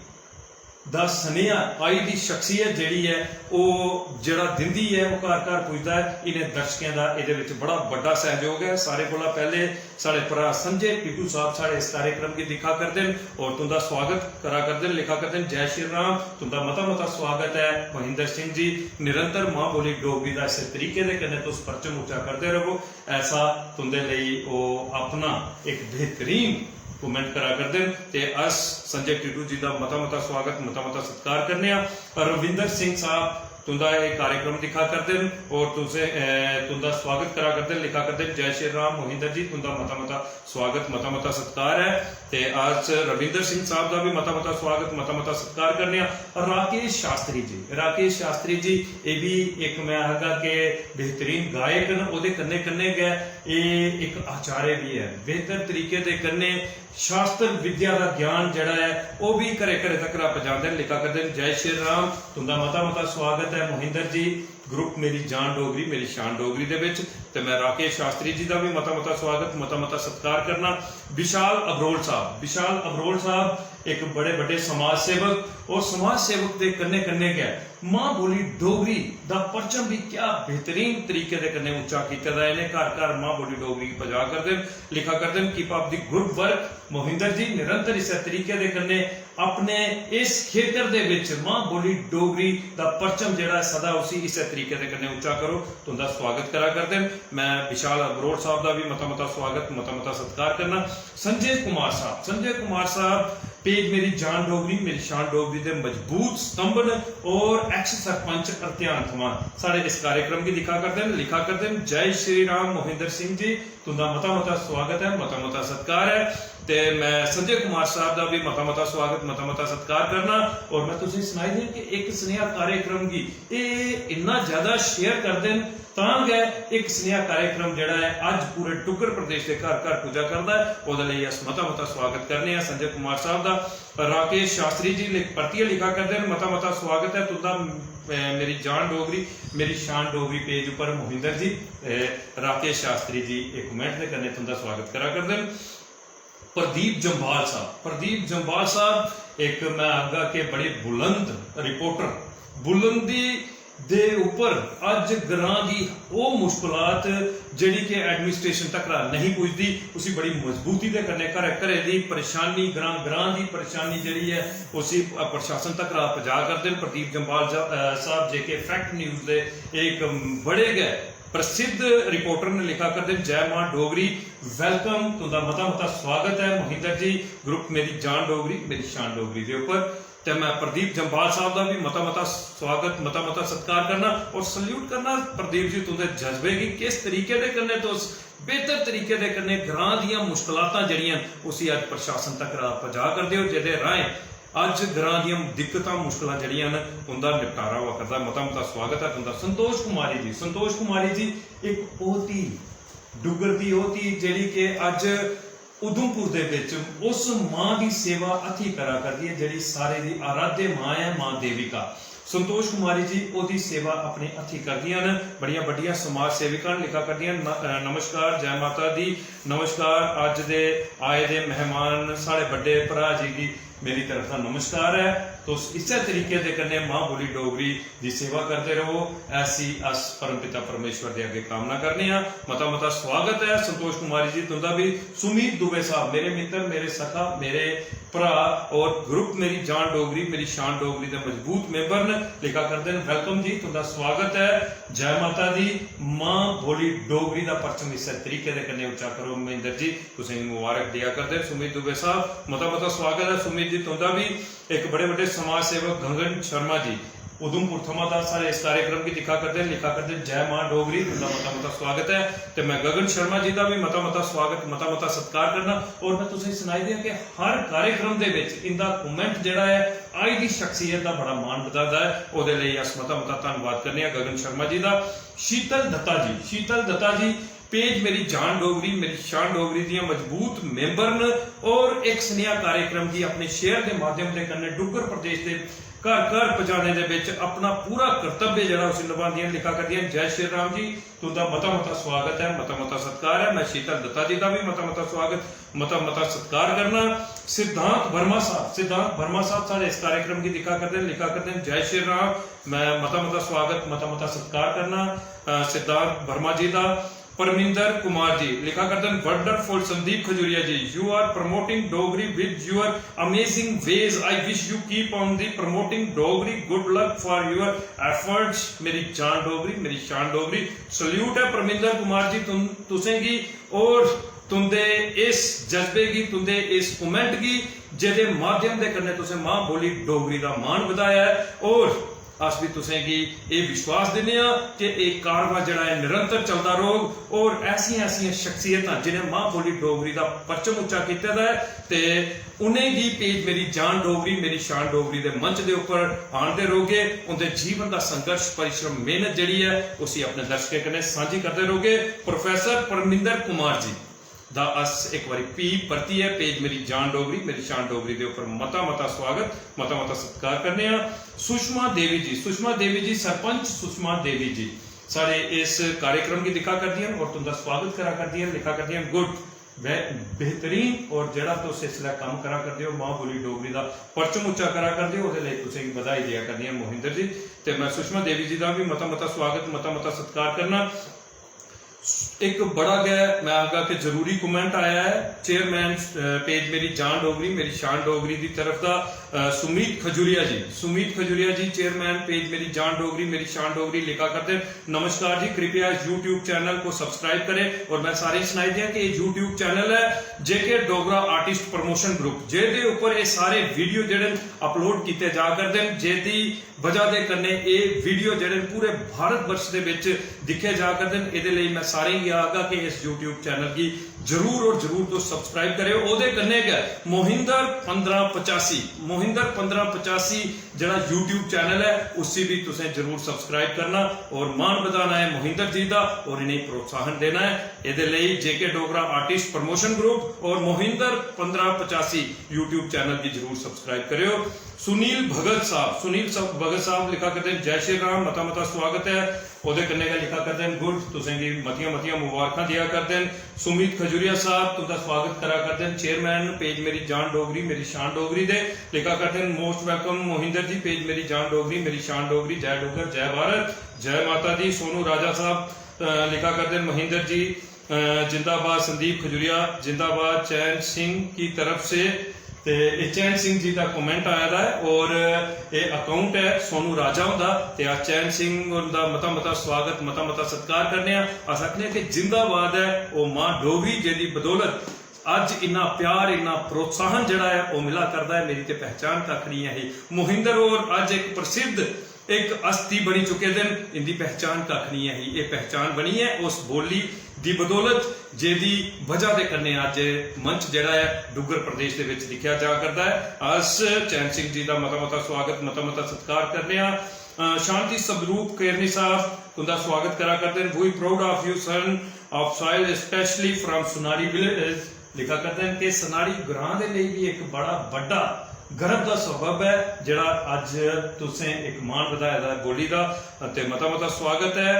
दा सनेहा आई दी शख्सियत जेह्ड़ी ऐ, ओह् जेह्ड़ा दिंदी ऐ, ओह् घर घर पुजदा ऐ। इ'नें दर्शकें दा एह्दे बिच बड़ा बड्डा सैह्योग ऐ। सारे कोला पैह्ले साढ़े भ्राऽ संजय टिटू साहब साढ़े इस कार्यक्रम गी दिक्खा करदे न और तुंदा स्वागत करा करदे न, लिखा करदे न, "जय श्री राम।" तुंदा मता मता स्वागत ऐ मोहिंदर सिंह जी। निरंतर मां बोली डोगरी दा इस्सै तरीके दे कन्नै तुस परचम उच्चा करदे र'वो। ऐसा तुंदे लेई ओह् अपना इक बेहतरीन कमेंट करा करदे न ते अस संजय टिटू जी दा मता मता स्वागत, मता मता सत्कार करने आं। रविंदर सिंह साहब तुंदा एह् कार्यक्रम दिक्खा करदे न और तुसें, अ, तुंदा स्वागत करा करदे न, लिखा करदे न, "जय श्री राम मोहिंदर जी, तुंदा मता मता स्वागत, मता मता सत्कार ऐ।" ते अस रविंदर सिंह साहब दा बी मता मता स्वागत, मता मता सत्कार करने आं। राकेश शास्त्री जी, राकेश शास्त्री जी, एह् बी इक, मैं आखगा कि बेहतरीन गायक न, ओह्दे कन्नै कन्नै गै एह् इक आचार्य बी ऐ। बेहतर तरीके दे कन्नै शास्त्र विद्या दा ज्ञान जेह्ड़ा ऐ, ओह् बी घरे घरे तक्कर पजांदे न, लिखा करदे न। जय श्री राम, तुंदा मता मता स्वागत ऐ मोहिंदर जी, ग्रुप मेरी जान डोगरी, मेरी शान डोगरी दे बिच। ते मैं राकेश शास्त्री जी दा बी मता मता स्वागत, मता मता सत्कार करना। विशाल अबरोल साहब, विशाल अबरोल साहब इक बड़े बड्डे समाज सेवक, और समाज सेवक दे कन्नै कन्नै गै मां बोली डोगरी दा परचम बी क्या बेहतरीन तरीके दे कन्नै उच्चा कीते दा ऐ। इ'नें घर घर मां बोली डोगरी गी पजा करदे न, लिखा करदे न, "Keep up the good work Mohinder जी।" निरंतर इस्सै तरीके दे कन्नै अपने इस खेतर दे विच मां बोली डोगरी दा परचम जेह्ड़ा ऐ, सदा उसी इस्सै तरीके दे कन्नै उच्चा करो। तुंदा स्वागत करा करदे न। मैं विशाल अबरोड़ साहब दा भी मता मता स्वागत, मता मता सत्कार करना। संजय कुमार साहब, संजय कुमार साहब पेज मेरी जान डोगरी, मेरी शान डोगरी दे मजबूत स्तंभ न और ex सरपंच अर्थियान थमां साढ़े इस कार्यक्रम गी दिक्खा करदे न, लिखा करदे न। जय श्री राम मोहिंदर सिंह जी, तुंदा मता मता स्वागत ऐ, मता मता सत्कार ऐ। ते मैं संजय कुमार साहब दा भी मता मता स्वागत, मता मता सत्कार करना। और मैं तुसें सनाई देआं कि इक सनेहा कार्यक्रम गी एह् इन्ना ज्यादा शेयर करदे न, तां गै इक सनेहा कार्यक्रम जेह्ड़ा ऐ अज्ज पूरे डुग्गर प्रदेश दे घर घर पुज्जा करदा ऐ। ओह्दे लेई अस मता मता स्वागत करने आं संजय कुमार साहब दा। राकेश शास्त्री जी लिख-, परतियै लिखा करदे न, मता मता स्वागत ऐ तुंदा, अ, मेरी जान डोगरी, मेरी शान डोगरी पेज उप्पर मोहिंदर जी, अ, राकेश शास्त्री जी इक कमेंट दे कन्नै तुंदा स्वागत करा करदे न। प्रदीप जम्वाल साहब, प्रदीप जम्वाल साहब इक मैं आखगा कि बड़े बुलंद रिपोर्टर, बुलंदी दे उप्पर अज्ज ग्रां दी ओह् मुश्कलात जेह्ड़ी कि एडमिनिस्ट्रेशन तक नहीं पुजदी, उसी बड़ी मजबूती दे कन्नै घरै घरै दी परेशानी, ग्रां ग्रां दी परेशानी जेह्ड़ी ऐ उसी प्रशासन तक पजा करदे न। प्रदीप जम्वाल जा-, अ, साहब जेह्के फैक्ट न्यूज दे इक बड़े गै प्रसिद्ध रिपोर्टर ने लिखा करदे न, "जय मां डोगरी, welcome, तुंदा मता मता स्वागत ऐ मोहिंदर जी, ग्रुप मेरी जान डोगरी, मेरी शान डोगरी दे उप्पर।" ते मैं प्रदीप जम्वाल साहब दा भी मता मता स्वागत, मता मता सत्कार करना और सल्यूट करना प्रदीप जी, तुंदे जज्बे गी, किस तरीके दे कन्नै तुस बेहतर तरीके दे कन्नै ग्रां दियां मुश्कलातां जेह्ड़ियां न, उसी अज्ज प्रशासन तक रा-, पजा करदे हो, जेह्दे राहें अज्ज ग्रां दियां दिक्कतां, मुश्कलां जेह्ड़ियां न, उंदा निपटारा होआ करदा। मता मता स्वागत ऐ तुंदा। संतोष कुमारी जी, संतोष कुमारी जी, एक ओह् धी, डुग्गर दी ओह् धी जेह्ड़ी कि अज्ज उधमपुर दे बिच उस मां दी सेवा हत्थी करा करदी ऐ, जेह्ड़ी सारे दी आराध्य मां ऐ, मां देविका। संतोष कुमारी जी ओह्दी सेवा अपने हत्थी करदियां न, बड़ियां बड्डियां समाज सेविका न, लिखा करदियां न, "न-, अ, नमस्कार, जय माता दी, नमस्कार, अज्ज दे आए दे मेहमान साढ़े बड्डे भ्राऽ जी गी मेरी तरफ दा नमस्कार ऐ। तुस इस्सै तरीके दे कन्नै मां बोली डोगरी दी सेवा करदे रहो, ऐसी अस परमपिता परमेश्वर दे अग्गे कामना करने आं।" मता मता स्वागत ऐ संतोष कुमारी जी तुंदा भी। सुमीत दुबे साहब, मेरे मित्र, मेरे सखा, मेरे भ्राऽ और ग्रुप मेरी जान डोगरी, मेरी शान डोगरी दे मजबूत मेंबर न, लिखा करदे न, "Welcome जी, तुंदा स्वागत ऐ। जय माता दी।" मां बोली डोगरी दा परचम इस्सै तरीके दे कन्नै उच्चा करो। महेंद्र जी, तुसेंगी मुबारक देआ करदे न सुमीत दुबे साहब। मता मता स्वागत ऐ सुमीत जी तुंदा भी। एक बड़े बड्डे समाज सेवक गगन शर्मा जी उधमपुर थमां दा साढ़े इस कार्यक्रम गी दिक्खा करदे न, लिखा करदे न, "जय मां डोगरी, तुंदा मता मता स्वागत ऐ।" ते मैं गगन शर्मा जी दा भी मता मता स्वागत, मता मता सत्कार करना। और मैं तुसेंगी सनाई दियां कि हर कार्यक्रम दे विच इंदा comment जेह्ड़ा ऐ, आई दी शख्सियत दा बड़ा मान बधांदा ऐ, ओह्दे लेई अस मता मता धन्नवाद करने आं गगन शर्मा जी दा। शीतल दत्ता जी, शीतल दत्ता जी पेज मेरी जान डोगरी, मेरी शान डोगरी दियां मजबूत मेंबर न और इक सनेहा कार्यक्रम गी अपने share दे माध्यम दे कन्नै डुग्गर प्रदेश दे घर घर पजाने दे विच अपना पूरा कर्तव्य जेह्ड़ा उसी नभांदियां न। लिखा करदियां न, "जय श्री राम जी, तुंदा मता मता स्वागत ऐ, मता मता सत्कार ऐ।" मैं शीतल दत्ता जी दा भी मता मता स्वागत, मता मता सत्कार करना। सिद्धांत वर्मा साहब, सिद्धांत वर्मा साहब साढ़े इस कार्यक्रम गी दिक्खा करदे न, लिखा करदे न, "जय श्री राम।" मैं मता मता स्वागत, मता मता सत्कार करना, अ, सिद्धांत वर्मा जी दा। परमिंदर कुमार जी लिखा करदे न, "Wonderful Sandeep Khajuria ji, you are promoting Dogri with your amazing ways. I wish you keep on the promoting Dogri. Good luck for your efforts." मेरी जान डोगरी, मेरी शान डोगरी, सल्यूट ऐ परमिंदर कुमार जी तुम, तुसेंगी और तुंदे इस जज्बे गी, तुंदे इस comment गी, जेह्दे माध्यम दे कन्नै तुसें मां बोली डोगरी दा मान बधाया ऐ और अस भी तुसेंगी एह् विश्वास दिन्ने आं कि एह् कारवां जेह्ड़ा ऐ निरंतर चलदा रौह्ग और ऐसियां ऐसियां शख्सियतां जिनें मां बोली डोगरी दा परचम उच्चा कीते दा ऐ ते उ'नेंगी पेज मेरी जान डोगरी, मेरी शान डोगरी दे मंच दे उप्पर आह्नदे रौह्गे। उं'दे जीवन दा संघर्ष, परिश्रम, मेहनत जेह्ड़ी ऐ उसी अपने दर्शकें कन्नै सांझी करदे रौह्गे। प्रोफेसर परमिंदर कुमार जी दा अस इक बारी फ्ही परतियै पेज मेरी जान डोगरी, मेरी शान डोगरी दे उप्पर मता मता स्वागत, मता मता सत्कार करने आं। सुषमा देवी जी, सुषमा देवी जी, सरपंच सुषमा देवी जी साढ़े इस कार्यक्रम गी दिक्खा करदियां न और तुंदा स्वागत करा करदियां न, लिखा करदियां न, "Good, बे-, बेहतरीन, और जेह्ड़ा तुस इसलै कम्म करा करदे ओ, मां बोली डोगरी दा परचम उच्चा करा करदे ओ, ओह्दे लेई तुसेंगी बधाई देआ करदियां न मोहिंदर जी।" ते मैं सुषमा देवी जी दा बी मता मता स्वागत, मता मता सत्कार करना। इक बड़ा गै, मैं आखगा कि जरूरी comment आया ऐ चेयरमैन, अ, पेज मेरी जान डोगरी, मेरी शान डोगरी दी तरफ दा, अ, सुमीत खजूरिया जी, सुमीत खजूरिया जी, चेयरमैन पेज मेरी जान डोगरी, मेरी शान डोगरी लिखा करदे न, "नमस्कार जी, कृपया इस YouTube चैनल को सब्सक्राइब करें।" और मैं सारें गी सनाई दियां कि एह् YouTube चैनल ऐ जेके डोगरा आर्टिस्ट प्रमोशन ग्रुप, जेह्दे उप्पर एह् सारे वीडियो जेह्ड़े न अपलोड कीते जा करदे न, जेह्दी बजह दे कन्नै एह् वीडियो जेह्ड़े न पूरे भारत वर्ष दे बिच दिक्खे जा करदे न। एह्दे लेई मैं सारें गी आखगा कि इस YouTube चैनल गी जरूर और जरूर तुस सब्सक्राइब करेओ। ओह्दे कन्नै गै मोहिंदर पंदरां पचासी, मोहिंदर पंदरां पचासी जेह्ड़ा YouTube चैनल ऐ उसी भी तुसें जरूर सब्सक्राइब करना और मान बधाना ऐ मोहिंदर जी दा और इ'नेंगी प्रोत्साहन देना ऐ। एह्दे लेई जेके डोगरा आर्टिस्ट प्रमोशन ग्रुप और मोहिंदर पंदरां पचासी YouTube चैनल गी जरूर सब्सक्राइब करेओ। सुनील भगत साहब, सुनील सा-, भगत साहब लिखा करदे न, "जय श्री राम, मता मता स्वागत ऐ।" ओह्दे कन्नै गै लिखा करदे न, "Good, तुसें गी मतियां मतियां मुबारखां देआ करदे न।" सुमित खजूरिया साहब तुं'दा स्वागत करा करदे न, चेयरमैन न पेज मेरी जान डोगरी, मेरी शान डोगरी दे। लिखा करदे न, "Most welcome मोहिंदर जी, पेज मेरी जान डोगरी, मेरी शान डोगरी, जय डुग्गर, जय भारत, जय माता दी।" सोनू राजा साहब, अ, लिखा करदे न, "मोहिंदर जी, अ, जिंदाबाद संदीप खजूरिया, जिंदाबाद चैन सिंह की तरफ से।" ते एह् चैन सिंह जी दा कमेंट आए दा ऐ और एह् अकाउंट ऐ सोनू राजा हुंदा। ते अस चैन सिंह हुंदा मता मता स्वागत, मता मता सत्कार करने आं। अस आखने आं कि जिंदाबाद ऐ ओह् मां डोगरी, जेह्दी बदौलत अज्ज इन्ना प्यार, इन्ना प्रोत्साहन जेह्ड़ा ऐ ओह् मिला करदा ऐ। मेरी ते पहचान कक्ख निं ऐ ही। मोहिंदर होर अज्ज इक प्रसिद्ध इक हस्ती बनी चुके दे न। इंदी पहचान कक्ख निं ऐ ही, एह् पहचान बनी ऐ उस बोली दी बदौलत, जेह्दी बजह दे कन्नै अज्ज मंच जेह्ड़ा ऐ डुग्गर प्रदेश दे बिच दिक्खेआ जा करदा ऐ। अस चैन सिंह जी दा मता मता स्वागत, मता मता सत्कार करने आं। अ, शांति स्वरूप केरनी साहब तुंदा स्वागत करा करदे न। We proud of you, son of soil, especially from Sunari village। लिखा करदे न कि सनाड़ी ग्रां दे लेई भी इक बड़ा बड्डा गर्व दा सबब ऐ जेह्ड़ा अज्ज तुसें इक मान बधाए दा ऐ बोली दा, ते मता मता स्वागत ऐ।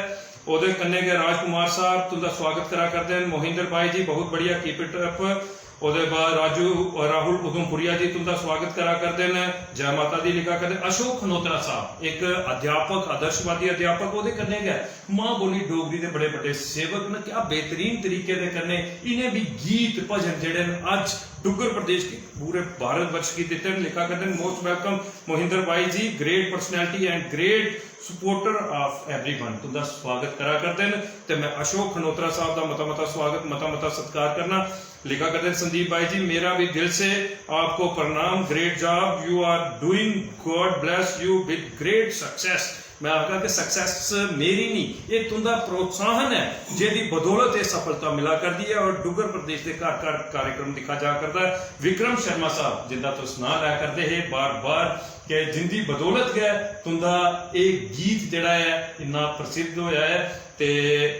ओह्दे कन्नै गै राजकुमार साहब तुंदा स्वागत करा करदे न। मोहिंदर भाई जी, बहुत बढ़िया, keep it up। ओह्दे बाद राजू, राहुल उधमपुरिया जी तुंदा स्वागत करा करदे न। जय माता दी लिखा करदे। अशोक खनोत्रा साहब इक अध्यापक, आदर्शवादी अध्यापक, ओह्दे कन्नै गै मां बोली डोगरी दे बड़े बड्डे सेवक न। क्या बेहतरीन तरीके दे कन्नै इ'नें बी गीत भजन जेह्ड़े न अज्ज डुग्गर प्रदेश गी, पूरे भारत वर्ष गी दित्ते न। लिखा करदे न, most welcome मोहिंदर भाई जी, great personality and great supporter of everyone। तुंदा स्वागत करा करदे न ते मैं अशोक खनोत्रा साहब दा मता मता स्वागत, मता मता सत्कार करना। लिखा करदे न संदीप भाई जी, मेरा भी दिल से आपको प्रणाम, great job you are doing, God bless you with great success। मैं आखगा कि सक्सेस मेरी नहीं, ये तुंदा प्रोत्साहन है, जेदी बदौलत ये सफलता मिला करदी है और डुग्गर प्रदेश के घर घर कार्यक्रम दिखा जा करदा है। विक्रम शर्मा साहब, जिंदा तुस नां लै करदे हे बार बार, कि जिंदी बदौलत गै तुंदा एह् गीत जेह्ड़ा ऐ इन्ना प्रसिद्ध होया ऐ। ते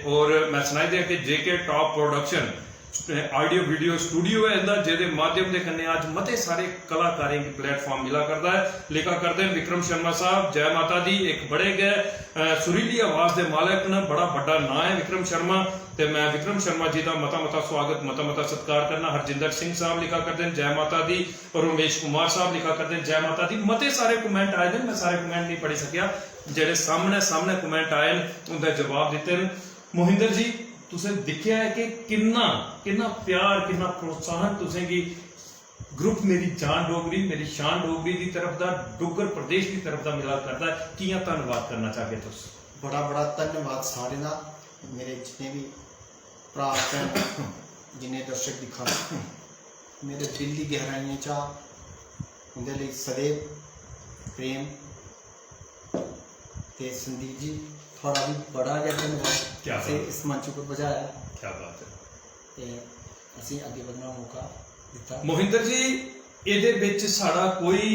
और मैं सनाई देआं कि J K top production audio video studio ऐ इंदा, जेह्दे माध्यम दे कन्नै अज्ज मते सारे कलाकारें गी प्लेटफॉर्म मिला करदा ऐ। लिखा करदे न विक्रम शर्मा साहब, जय माता दी, इक बड़े गै, अ, सुरीली आवाज दे मालक न, बड़ा बड्डा नांऽ ऐ विक्रम शर्मा। ते मैं विक्रम शर्मा जी दा मता मता स्वागत, मता मता सत्कार करना। हरजिंदर सिंह साहब लिखा करदे न, जय माता दी। और उमेश कुमार साहब लिखा करदे न, जय माता दी। मते सारे कमेंट आए दे न, मैं सारे कमेंट नहीं पढ़ी सकेआ। जेह्ड़े सामनै सामनै कमेंट आए न, उं'दे जवाब दित्ते न। मोहिंदर जी, तुसें दिक्खेआ ऐ कि किन्ना, किन्ना प्यार, किन्ना प्रोत्साहन तुसें गी ग्रुप मेरी जान डोगरी, मेरी शान डोगरी दी तरफ दा, डुग्गर प्रदेश दी तरफ दा मिला करदा ऐ। कि'यां धन्नवाद करना चाहगे तुस? बड़ा बड़ा धन्नवाद सारें दा, मेरे जिन्ने बी भ्राऽ भैन, जिन्ने दर्शक दिक्खा दे, मेरे दिल दी गैहराइयें चा उं'दे लेई सदैव प्रेम। ते संदीप जी, थुआढ़ा बी बड़ा गै धन्नवाद, क्या असें बात। इस मंच उप्पर पजाया। क्या बात है। ते असें अग्गें बधने दा मौका दित्ता। मोहिंदर जी, एह्दे बिच साढ़ा कोई,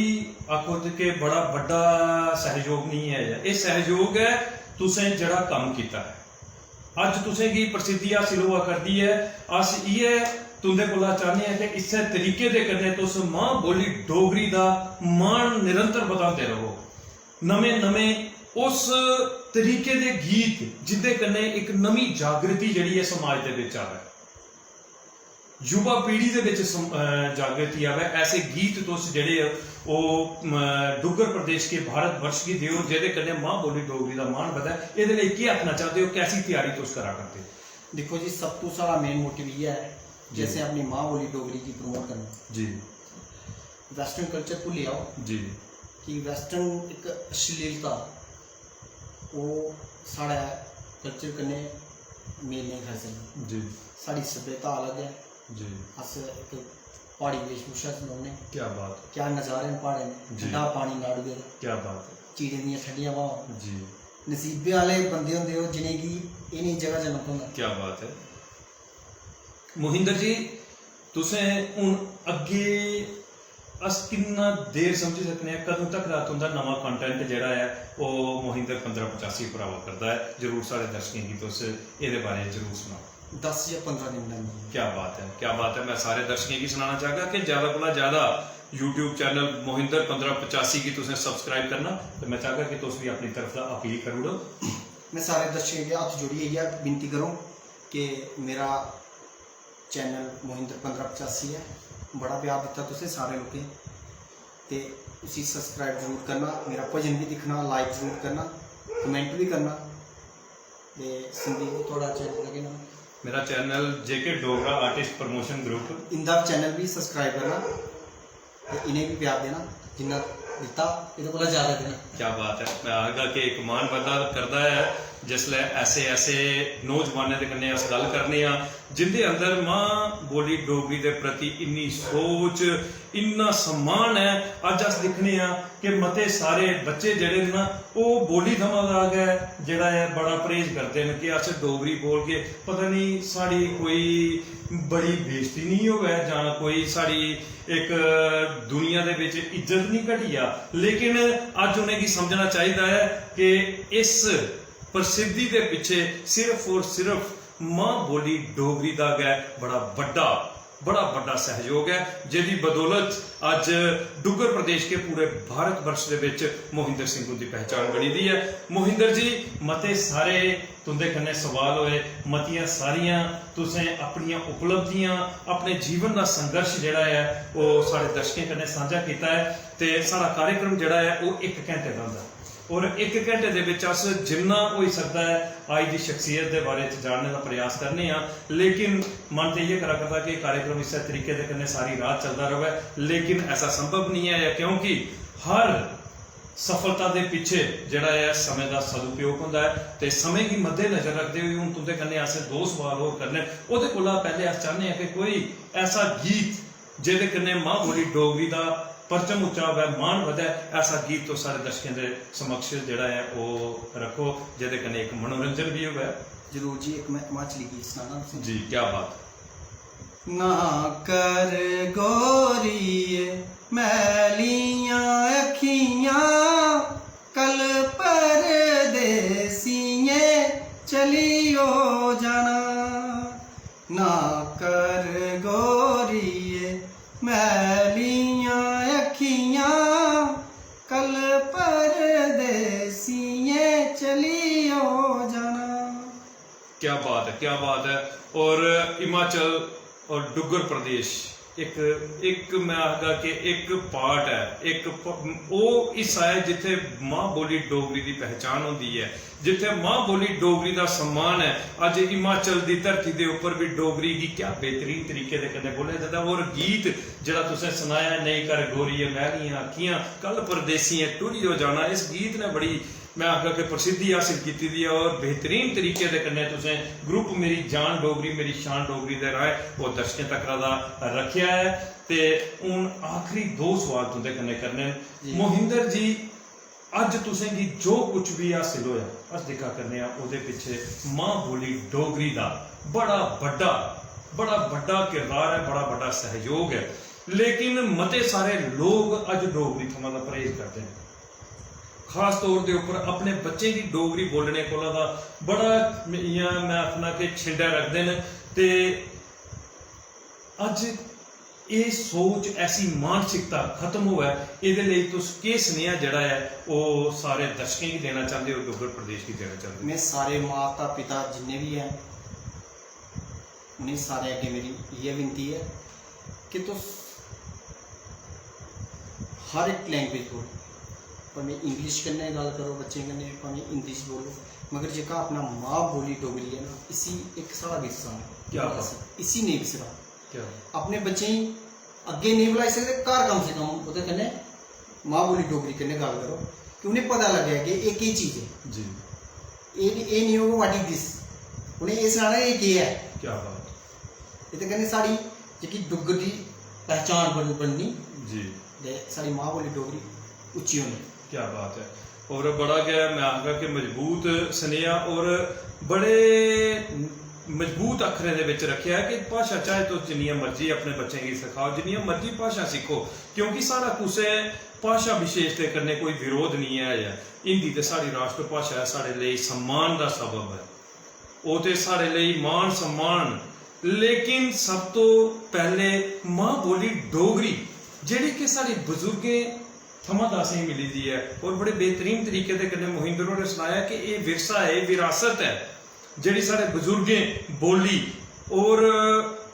आखो ते, कि बड़ा बड्डा सैहयोग निं ऐ। एह् सैहयोग ऐ तुसें जेह्ड़ा कम्म कीता ऐ, अज्ज तुसें गी प्रसिद्धि हासल होआ करदी ऐ। अस इ'यै तुं'दे कोला चाह्न्ने आं कि इस्सै तरीके दे कन्नै तुस मां बोली डोगरी दा मान निरंतर बधांदे र'वो। नमें नमें उस तरीके दे गीत जिं'दे कन्नै इक नमीं जागृति जेह्ड़ी ऐ समाज दे बिच आवै, युवा पीढ़ी दे बिच सम-, अ, जागृति आवै, ऐसे गीत तुस जेह्ड़े ओह्, म, डुग्गर प्रदेश के भारत वर्ष गी देओ, जेह्दे कन्नै मां बोली डोगरी दा मान बधै। एह्दे लेई केह् आखना चांह्दे ओ, कैसी त्यारी तुस करा करदे ओ? दिक्खो जी, सब तू साढ़ा मेन मोटिव इ'यै ऐ कि जी। असें अपनी मां बोली डोगरी गी प्रमोट करना। जी। वैस्टर्न कल्चर भुल्ली जाओ जी। कि वैस्टर्न इक अश्लीलता, ओह् साढ़े कल्चर कन्नै मेल नेईं खाई सकदी। जी। साढ़ी सभ्यता अलग ऐ। जी। अस इक प्हाड़ी वेशभूषा च रौह्ने। क्या बात है। क्या नजारे न प्हाड़ें दे। जी। ठंडा पानी नाड़ुए दा। क्या बात है। चीड़ें दियां ठंडियां ब्हावां। जी। नसीबें आह्ले बंदे होंदे ओह् जिनेंगी एह् नेही जगह जन्म थ्होंदा। क्या बात है। मोहिंदर जी, तुसें हून अग्गें अस किन्ना देर समझी सकने आं, कदूं तक दा तुं'दा नमां कंटेंट जेह्ड़ा ऐ, ओह् मोहिंदर पंदरां पचासी पर आवा करदा ऐ? जरूर साढ़े दर्शकें गी तुस एह्दे बारे च जरूर सनाओ। दस जां पंदरां दिन दा मिगी। क्या बात है, क्या बात है। मैं सारे दर्शकें गी सनाना चाहगा कि ज्यादा कोला ज्यादा YouTube चैनल मोहिंदर पंदरां पचासी गी तुसें सब्सक्राइब करना, ते मैं चाहगा कि तुस भी अपनी तरफ दा अपील करी ओड़ो। मैं सारे दर्शकें अग्गें हत्थ जोड़ियै इ'यै विनती करूं कि मेरा चैनल मोहिंदर पंदरां पचासी ऐ। बड़ा प्यार दित्ता तुसें सारे लोकें, ते उसी सब्सक्राइब जरूर करना, मेरा भजन बी दिक्खना, लाइक जरूर करना, कमेंट बी करना। ते संदीप, थुआढ़ा चैनल दा केह् नाम? मेरा चैनल जे के डोगरा आर्टिस्ट प्रमोशन ग्रुप। इंदा चैनल बी सब्सक्राइब करना। इ'नें बी प्यार देना, जिन्ना दित्ता एह्दे कोला ज्यादा देना। क्या बात है। मैं आखगा कि इक मान बधदा करदा ऐ जिसलै ऐसे ऐसे नौजवानें दे कन्नै अस गल्ल करने आं, जिंदे अंदर मां बोली डोगरी दे प्रति इन्नी सोच, इन्ना सम्मान ऐ। अज्ज अस दिक्खने आं कि मते सारे बच्चे जेह्ड़े न ना, ओह् बोली थमां दा गै जेह्ड़ा ऐ, बड़ा परहेज करदे न कि अस डोगरी बोलगे, पता निं साढ़ी कोई बड़ी बेइज्जती निं होऐ जां कोई साढ़ी इक दुनिया दे बिच इज्जत निं घटी जा। लेकिन अज्ज उ'नेंगी समझना चाहिदा ऐ कि इस प्रसिद्धि दे पिच्छे सिर्फ और सिर्फ मां बोली डोगरी दा गै बड़ा बड्डा, बड़ा बड्डा सैहयोग ऐ, जेह्दी बदौलत अज्ज डुग्गर प्रदेश के पूरे भारत वर्ष दे बिच मोहिंदर सिंह हुंदी पहचान बनी दी ऐ। मोहिंदर जी, मते सारे तुं'दे कन्नै सवाल होए, मतियां सारियां तुसें अपनियां उपलब्धियां, अपने जीवन दा संघर्ष जेह्ड़ा ऐ, ओह् साढ़े दर्शकें कन्नै सांझा कीता ऐ। ते साढ़ा कार्यक्रम जेह्ड़ा ऐ, ओह् इक घैंटे दा होंदा ऐ। और इक घैंटे दे बिच अस जिन्ना होई सकदा ऐ, अज्ज दी शख्सियत दे बारे च जानने दा प्रयास करने आं। लेकिन मन ते इ'यै करा करदा कि कार्यक्रम इस्सै तरीके दे कन्नै सारी रात चलदा र'वै, लेकिन ऐसा संभव निं ऐ, क्योंकि हर सफलता दे पिच्छे जेह्ड़ा ऐ, समें दा सदुपयोग होंदा ऐ। ते समें गी मद्देनजर रखदे होई हून तुं'दे कन्नै असें दो सवाल होर करने न। ओह्दे कोला पैह्ले अस चाह्न्ने आं कि कोई ऐसा गीत जेह्दे कन्नै मां बोली डोगरी दा परचम उच्चा होऐ, मान बधै, ऐसा गीत तुस साढ़े दर्शकें दे समक्ष जेह्ड़ा ऐ, ओह् रक्खो, जेह्दे कन्नै इक मनोरंजन बी होऐ। जरूर जी, इक मैं हिमाचली गीत सनाना तुसें। जी, क्या बात। ना कर गोरिये मैलियां अखियां, कल परदेसिये चलियो जाना। ना कर गोरिये मैलियां अखियां, कल परदेसिये चलियो जाना। क्या बात है, क्या बात है। और हिमाचल और डुग्गर प्रदेश इक, इक मैं आखगा कि इक part ऐ, इक प-, ओह् हिस्सा ऐ जित्थै मां बोली डोगरी दी पहचान होंदी ऐ, जित्थै मां बोली डोगरी दा सम्मान ऐ। अज्ज हिमाचल दी धरती दे उप्पर बी डोगरी गी क्या बेहतरीन तरीके दे कन्नै बोलेआ जंदा। और गीत जेह्ड़ा तुसें सनाया, "नेईं कर गोरिये मैलियां अक्खियां, कल परदेसियें टुरियो जाना", इस गीत ने बड़ी, मैं आखगा कि प्रसिद्धि हासल कीती दी ऐ और बेहतरीन तरीके दे कन्नै तुसें group मेरी जान डोगरी, मेरी शान डोगरी दे राहें ओह् दर्शकें तक्कर दा रक्खेआ ऐ। ते हून आखरी दो सवाल तुं'दे कन्नै करने न। जी। मोहिंदर जी, अज्ज तुसें गी जो कुछ बी हासल होया, अस दिक्खा करने आं, ओह्दे पिच्छे मां बोली डोगरी दा बड़ा बड्डा, बड़ा बड्डा किरदार ऐ, बड़ा बड्डा सैहयोग ऐ। लेकिन मते सारे लोक अज्ज डोगरी थमां दा परहेज करदे न। खास तौर दे उप्पर अपने बच्चें गी डोगरी बोलने कोला दा बड़ा, इ'यां मैं आखना कि छिंडा रखदे न। ते अज्ज एह् सोच, ऐसी मानसिकता खत्म होऐ, एह्दे लेई तुस केह् सनेहा जेह्ड़ा ऐ, ओह् सारे दर्शकें गी देना चांह्दे ओ, डुग्गर प्रदेश गी देना चांह्दे ओ? मैं सारे माता पिता जिन्ने बी हैन, उ'नें सारे अग्गें मेरी इ'यै विनती ऐ कि तुस हर इक language बोलो, भामें English कन्नै गल्ल करो बच्चें कन्नै, भामें English बोलो, मगर जेह्का अपना मां बोली डोगरी ऐ ना, इसी इक साढ़ा विरसा ऐ। क्या बात। इसी नेईं बिसरा। क्या बात। अपने बच्चें गी अग्गें नेईं बुलाई सकदे, घर कम से कम ओह्दे कन्नै मां बोली डोगरी कन्नै गल्ल करो कि उ'नेंगी पता लग्गै कि एह् केह् चीज ऐ। जी। एह् निं, एह् निं होग, "What is this?" उ'नें एह् सनाना, "एह् केह् ऐ?" क्या बात। एह्दे कन्नै साढ़ी जेह्की डुग्गर दी पहचान बन-, बननी जी। ते साढ़ी मां बोली डोगरी उच्ची होनी। क्या बात ऐ। और बड़ा गै, मैं आखगा कि मजबूत सनेहा और बड़े मजबूत अक्खरें दे बिच रक्खेआ ऐ कि भाशा चाहे तुस जिन्नियां मर्जी अपने बच्चें गी सखाओ, जिन्नियां मर्जी भाशा सिक्खो, क्योंकि साढ़ा कुसै भाशा विशेष दे कन्नै कोई विरोध निं ऐ। हिंदी ते साढ़ी राष्ट्रभाशा ऐ, साढ़े लेई सम्मान दा सबब ऐ, ओह् ते साढ़े लेई मान सम्मान, लेकिन सब तो पैह्ले मां बोली डोगरी, जेह्ड़ी कि साढ़े बजुर्गें थमां दा असेंगी मिली दी ऐ। और बड़े बेहतरीन तरीके दे कन्नै मोहिंदर होरें सनाया कि एह् विरसा ऐ, एह् विरासत ऐ, जेह्ड़ी साढ़े बजुर्गें बोली और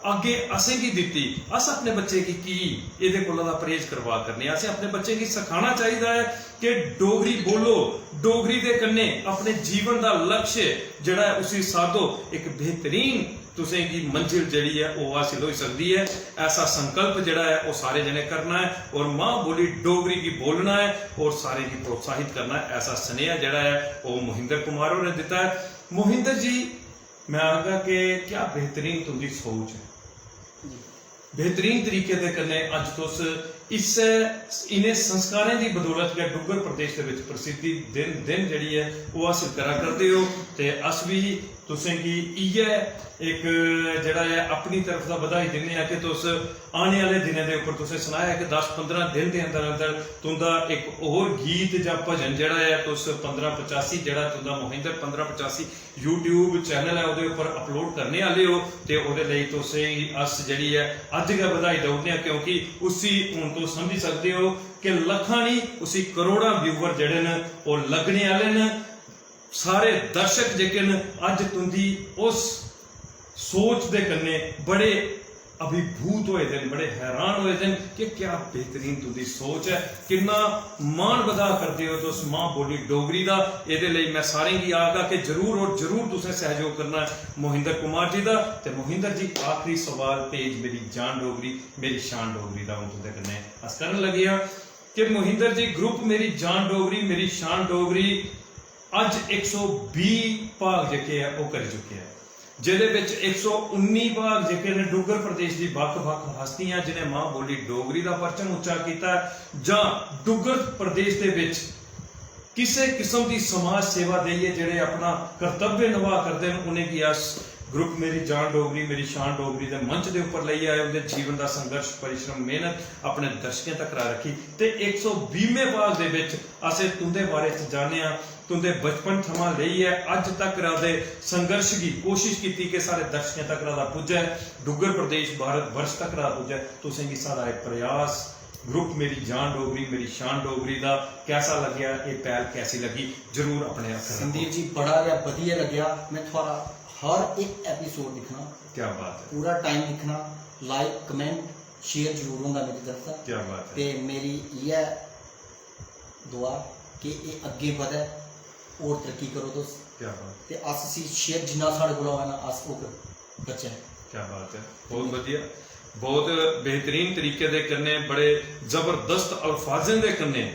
अग्गें असेंगी दित्ती। अस अपने बच्चे गी की एह्दे कोला दा परहेज करवा करने आं? असें अपने बच्चें गी सखाना चाहिदा ऐ कि डोगरी बोलो, डोगरी दे कन्नै अपने जीवन दा लक्ष्य जेह्ड़ा ऐ उसी साधो। इक बेहतरीन तुसें गी मंजिल जेह्ड़ी ऐ ओह् हासिल होई सकदी ऐ। ऐसा संकल्प जेह्ड़ा ऐ ओह् सारे जने करना ऐ और मां बोली डोगरी गी बोलना ऐ और सारें गी प्रोत्साहित करना ऐ। ऐसा सनेहा जेह्ड़ा ऐ ओह् मोहिंदर कुमार होरें दित्ता ऐ। मोहिंदर जी, मैं आखगा कि क्या बेहतरीन तुंदी सोच ऐ। बेहतरीन तरीके दे कन्नै अज्ज तुस इस्सै, इ'नें संस्कारें दी बदौलत गै डुग्गर प्रदेश दे बिच प्रसिद्धि दिन दिन जेह्ड़ी ऐ ओह् हासल करा करदे ओ। ते अस बी तुसें गी इ'यै इक जेह्ड़ा ऐ अपनी तरफ दा बधाई दिन्ने आं कि तुस आने आह्ले दिनें दे उप्पर तुसें सनाया कि दस पंदरां दिन दे अंदर अंदर तुं'दा इक होर गीत जां भजन जेह्ड़ा ऐ तुस पंदरां पचासी जेह्ड़ा तुं'दा मोहिंदर पंदरां पचासी YouTube चैनल ऐ ओह्दे उप्पर अपलोड करने आह्ले ओ ते ओह्दे लेई तुसें गी अस जेह्ड़ी ऐ अज्ज गै बधाई देई ओड़ने आं, क्योंकि उसी हून तुस समझी सकदे ओ कि लक्खां निं उसी करोड़ां व्यूअर जेह्ड़े न ओह् लग्गने आह्ले न। सारे दर्शक जेह्के न अज्ज तुं'दी उस सोच दे कन्नै बड़े अभिभूत होए दे न, बड़े हैरान होए दे न कि क्या बेहतरीन तुं'दी सोच ऐ, किन्ना मान बधा करदे ओ तुस मां बोली डोगरी दा। एह्दे लेई मैं सारें गी आखगा कि जरूर और जरूर तुसें सैहयोग करना ऐ मोहिंदर कुमार जी दा। ते मोहिंदर जी, आखरी सवाल पेज मेरी जान डोगरी, मेरी शान डोगरी दा हून तुं'दे कन्नै अस करन लगे आं कि मोहिंदर जी, ग्रुप मेरी जान डोगरी, मेरी शान डोगरी अज्ज इक सौ बीह् भाग जेह्के ऐ ओह् करी चुके ऐ, जेह्दे बिच इक सौ उन्नी भाग जेह्के न डुग्गर प्रदेश दी बक्ख-बक्ख हस्तियां जिनें मां बोली डोगरी दा परचम उच्चा कीता ऐ जां डुग्गर प्रदेश दे बिच किसे किस्म दी समाज सेवा देइयै जेह्ड़े अपना कर्तव्य नभाऽ करदे न, उ'नेंगी अस ग्रुप मेरी जान डोगरी, मेरी शान डोगरी दे मंच दे उप्पर लेइयै आए, उं'दे जीवन दा संघर्ष, परिश्रम, मेहनत अपने दर्शकें तक्कर रक्खी। ते इक सौ बीहमें भाग दे बिच असें तुं'दे बारे च जानेआ, तुं'दे बचपन थमां लेइयै अज्ज तक्कर दे संघर्ष गी कोशिश कीती कि साढ़े दर्शकें तक्कर दा पुज्जै, डुग्गर प्रदेश, भारत वर्ष तक्कर दा पुज्जै। तुसें गी साढ़ा एह् प्रयास, ग्रुप मेरी जान डोगरी, मेरी शान डोगरी दा कैसा लग्गेआ, एह् पैह्ल कैसी लग्गी, जरूर अपने अक्खर रक्खो। संदीप जी, बड़ा गै बधिया लग्गेआ। में थुआढ़ा हर इक एपिसोड दिक्खना, क्या बात है। पूरा टाइम दिक्खना, लाइक, कमेंट, शेयर जरूर होंदा मेरी तरफ दा। क्या बात है। ते मेरी इ'यै दुआ कि एह् अग्गें बधै, होर तरक्की करो तुस। क्या बात। ते अस इसी शेयर जिन्ना साढ़े कोला होऐ ना, अस ओह् कर-, करचै। क्या बात है, बहुत बढ़िया, बहुत बेहतरीन तरीके दे कन्नै, बड़े जबरदस्त अल्फाजें दे कन्नै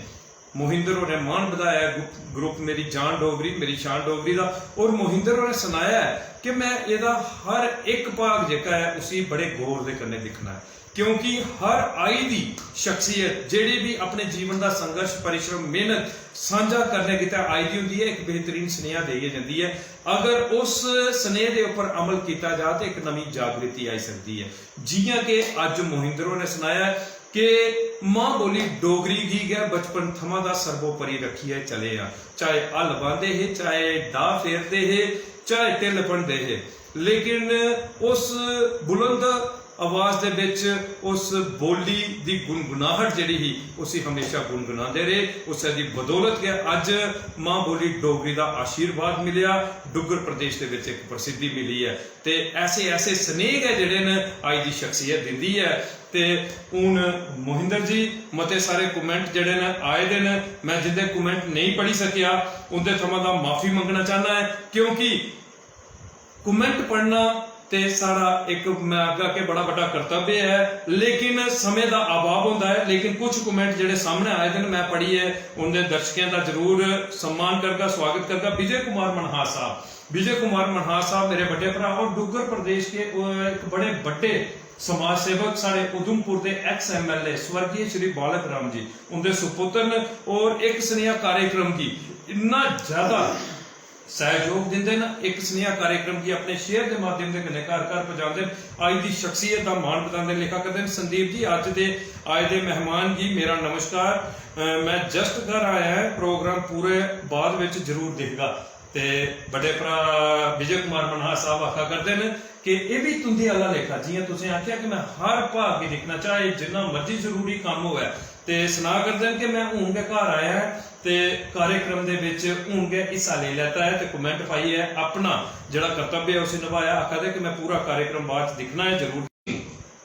मोहिंदर होरें मान बधाया ऐ ग्रुप, ग्रुप मेरी जान डोगरी, मेरी शान डोगरी दा। और मोहिंदर होरें सनाया ऐ कि मैं एह्दा हर इक भाग जेह्का ऐ उसी बड़े गौर दे कन्नै दिक्खना ऐ, क्योंकि हर आई दी शख्सियत जेह्ड़ी भी अपने जीवन दा संघर्ष, परिश्रम, मेहनत सांझा करने गितै आई दी होंदी ऐ, इक बेहतरीन सनेहा देइयै जंदी ऐ। अगर उस सनेह दे उप्पर अमल कीता जा ते इक नमीं जागृति आई सकदी ऐ। जि'यां कि अज्ज मोहिंदर होरें सनाया ऐ कि मां बोली डोगरी गी गै बचपन थमां दा सर्वोपरि रक्खियै चले आं, चाहे हल बांह्दे हे, चाहे डाह् फेरदे हे, चाहे ढिल्ल भनदे हे, लेकिन उस बुलंद आवाज दे बिच उस बोली दी गुनगुनाहट जेह्ड़ी ही, उसी हमेशा गुनगुनांदे रेह्। उस्सै दी बदौलत गै अज्ज मां बोली डोगरी दा आशीर्वाद मिलेआ, डुग्गर प्रदेश दे बिच इक प्रसिद्धि मिली ऐ। ते ऐसे, ऐसे सनेह गै जेह्ड़े न अज्ज दी शख्सियत दिंदी ऐ। ते हून मोहिंदर जी, मते सारे कमेंट जेह्ड़े न आए दे न, मैं जिंदे कमेंट नेईं पढ़ी सकेआ, उंदे थमां दा माफी मंगना चाह्न्ना ऐ, क्योंकि कमेंट पढ़ना ते साढ़ा इक, मैं आखगा कि बड़ा बड्डा कर्तव्य ऐ, लेकिन समें दा अभाव होंदा ऐ। लेकिन कुछ कमेंट जेह्ड़े सामने आए दे न, मैं पढ़ियै उंदे दर्शकें दा जरूर सम्मान करगा, स्वागत करगा। विजय कुमार मनहास साहब, विजय कुमार मनहास साहब मेरे बड्डे भ्राऽ और डुग्गर प्रदेश के, अ, इक बड़े बड्डे समाज सेवक, साढ़े उधमपुर दे ex MLA स्वर्गीय श्री बालक राम जी उंदे सुपुत्र न। और इक सनेहा कार्यक्रम गी इन्ना ज्यादा सैहयोग दिंदे न, इक सनेहा कार्यक्रम गी अपने शेयर दे माध्यम दे कन्नै घर घर पजांदे न, अज्ज दी शख्सियत दा मान बधांदे न। लिखा करदे न, संदीप जी, अज्ज दे आए दे मेहमान गी मेरा नमस्कार। अ, मैं just घर आया ऐ, प्रोग्राम पूरे बाद विच जरूर दिखगा। ते बड्डे भ्राऽ विजय कुमार मनहास साहब आखा करदे न कि एह् बी तुं'दे आह्ला लेखा, जि'यां तुसें आखेआ कि मैं हर भाग गी दिक्खना, चाहे जिन्ना मर्जी जरूरी कम्म होऐ, ते सना करदे न कि मैं हून गै घर आया ऐ ते कार्यक्रम दे बिच हून गै हिस्सा लेई लैता ऐ ते कमेंट पाइयै अपना जेह्ड़ा कर्तव्य ऐ उसी नभाया। आखा दे कि मैं पूरा कार्यक्रम बाद च दिक्खना ऐ जरूर।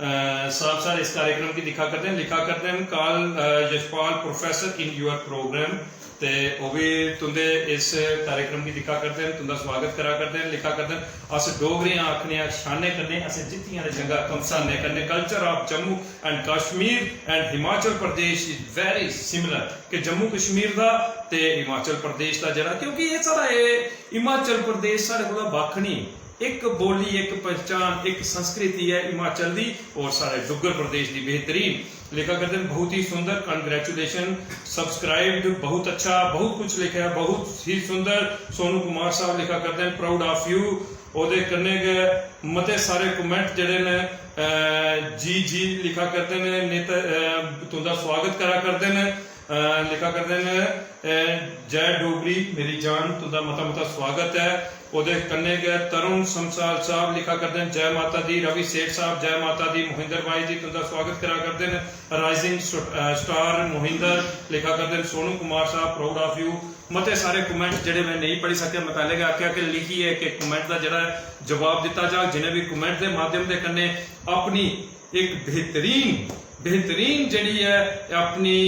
अ, साहब सारे इस कार्यक्रम की दिक्खा करदे न, लिखा करदे न, "Call, a, Yashpal Professor in your program।" ते ओह् बी तुंदे इस कार्यक्रम की दिक्खा करदे न, तुंदा स्वागत करा करदे न, लिखा करदे न, "अस डोगरे आं, आखने आं शानै कन्नै, असें जित्तियां न जंगां घमसानै कन्नै। Culture of Jammu and Kashmir and Himachal Pradesh is very similar।" कि जम्मू कश्मीर दा ते हिमाचल प्रदेश दा जेह्ड़ा, क्योंकि एह् साढ़ा, एह् हिमाचल प्रदेश साढ़े कोला बक्ख निं, इक बोली, इक पहचान, इक संस्कृति ऐ हिमाचल दी और साढ़े डुग्गर प्रदेश दी। बेहतरीन लिखा करदे न, बहुत ही सुंदर, congratulation, subscribed, बहुत अच्छा, बहुत कुछ लिखेआ, बहुत ही सुंदर। सोनू कुमार साहब लिखा करदे न, "Proud of you।" ओह्दे कन्नै गै मते सारे comment जेह्ड़े न, अ, "जी जी" लिखा करदे न, नेता, अ, तुंदा स्वागत करा करदे न। अ, लिखा करदे न, अ, "जय डोगरी मेरी जान", तुंदा मता मता स्वागत ऐ। ओह्दे कन्नै गै तरुण समसाल साहब लिखा करदे न, "जय माता दी।" रवि सेठ साहब, "जय माता दी।" मोहिंदर भाई जी तुंदा स्वागत करा करदे न। Rising st-, अ, star मोहिंदर लिखा करदे न, "सोनू कुमार साहब, proud of you।" मते सारे comment जेह्ड़े में नेईं पढ़ी सकेआ, में पैह्लें गै आखेआ कि लिखियै इक इक comment दा जेह्ड़ा ऐ जवाब दित्ता जाग। जि'नें बी comment दे माध्यम दे कन्नै अपनी इक बेहतरीन, बेहतरीन जेह्ड़ी ऐ अपनी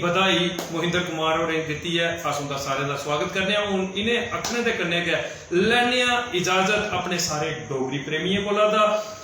बधाई मोहिंदर कुमार होरें दित्ती ऐ, अस उं'दा सारें दा स्वागत करने आं। हून इ'नें आखने दे कन्नै गै लैने आं इजाजत अपने सारे डोगरी प्रेमियें कोला दा।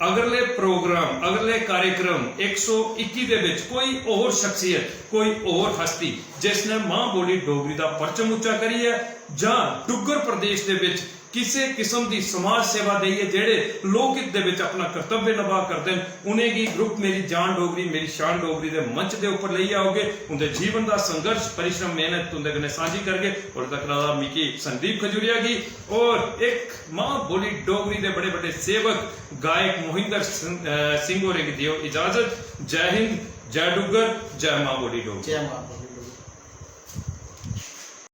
अगले प्रोग्राम, अगले कार्यक्रम इक सौ इक्की दे विच कोई होर शख्सियत, कोई होर हस्ती जिसने मां बोली डोगरी दा परचम उच्चा करियै जां डुग्गर प्रदेश दे विच किसे किस्म दी समाज सेवा देइयै जेह्ड़े लोक हित दे विच अपना कर्तव्य नभा करदे न, उ'नेंगी group मेरी जान डोगरी, मेरी शान डोगरी दे मंच दे उप्पर लेइयै औगे। उं'दे जीवन दा संघर्ष, परिश्रम, मेहनत तुं'दे कन्नै सांझी करगे। उसले तक दा मिगी संदीप खजूरिया गी और इक मां बोली डोगरी दे बड़े बड़े सेवक गायक मोहिंदर सिं-, अ, सिंह होरें गी देओ इजाजत। जय हिंद, जय डुग्गर, जय मां बोली डोगरी। जय मां बोली।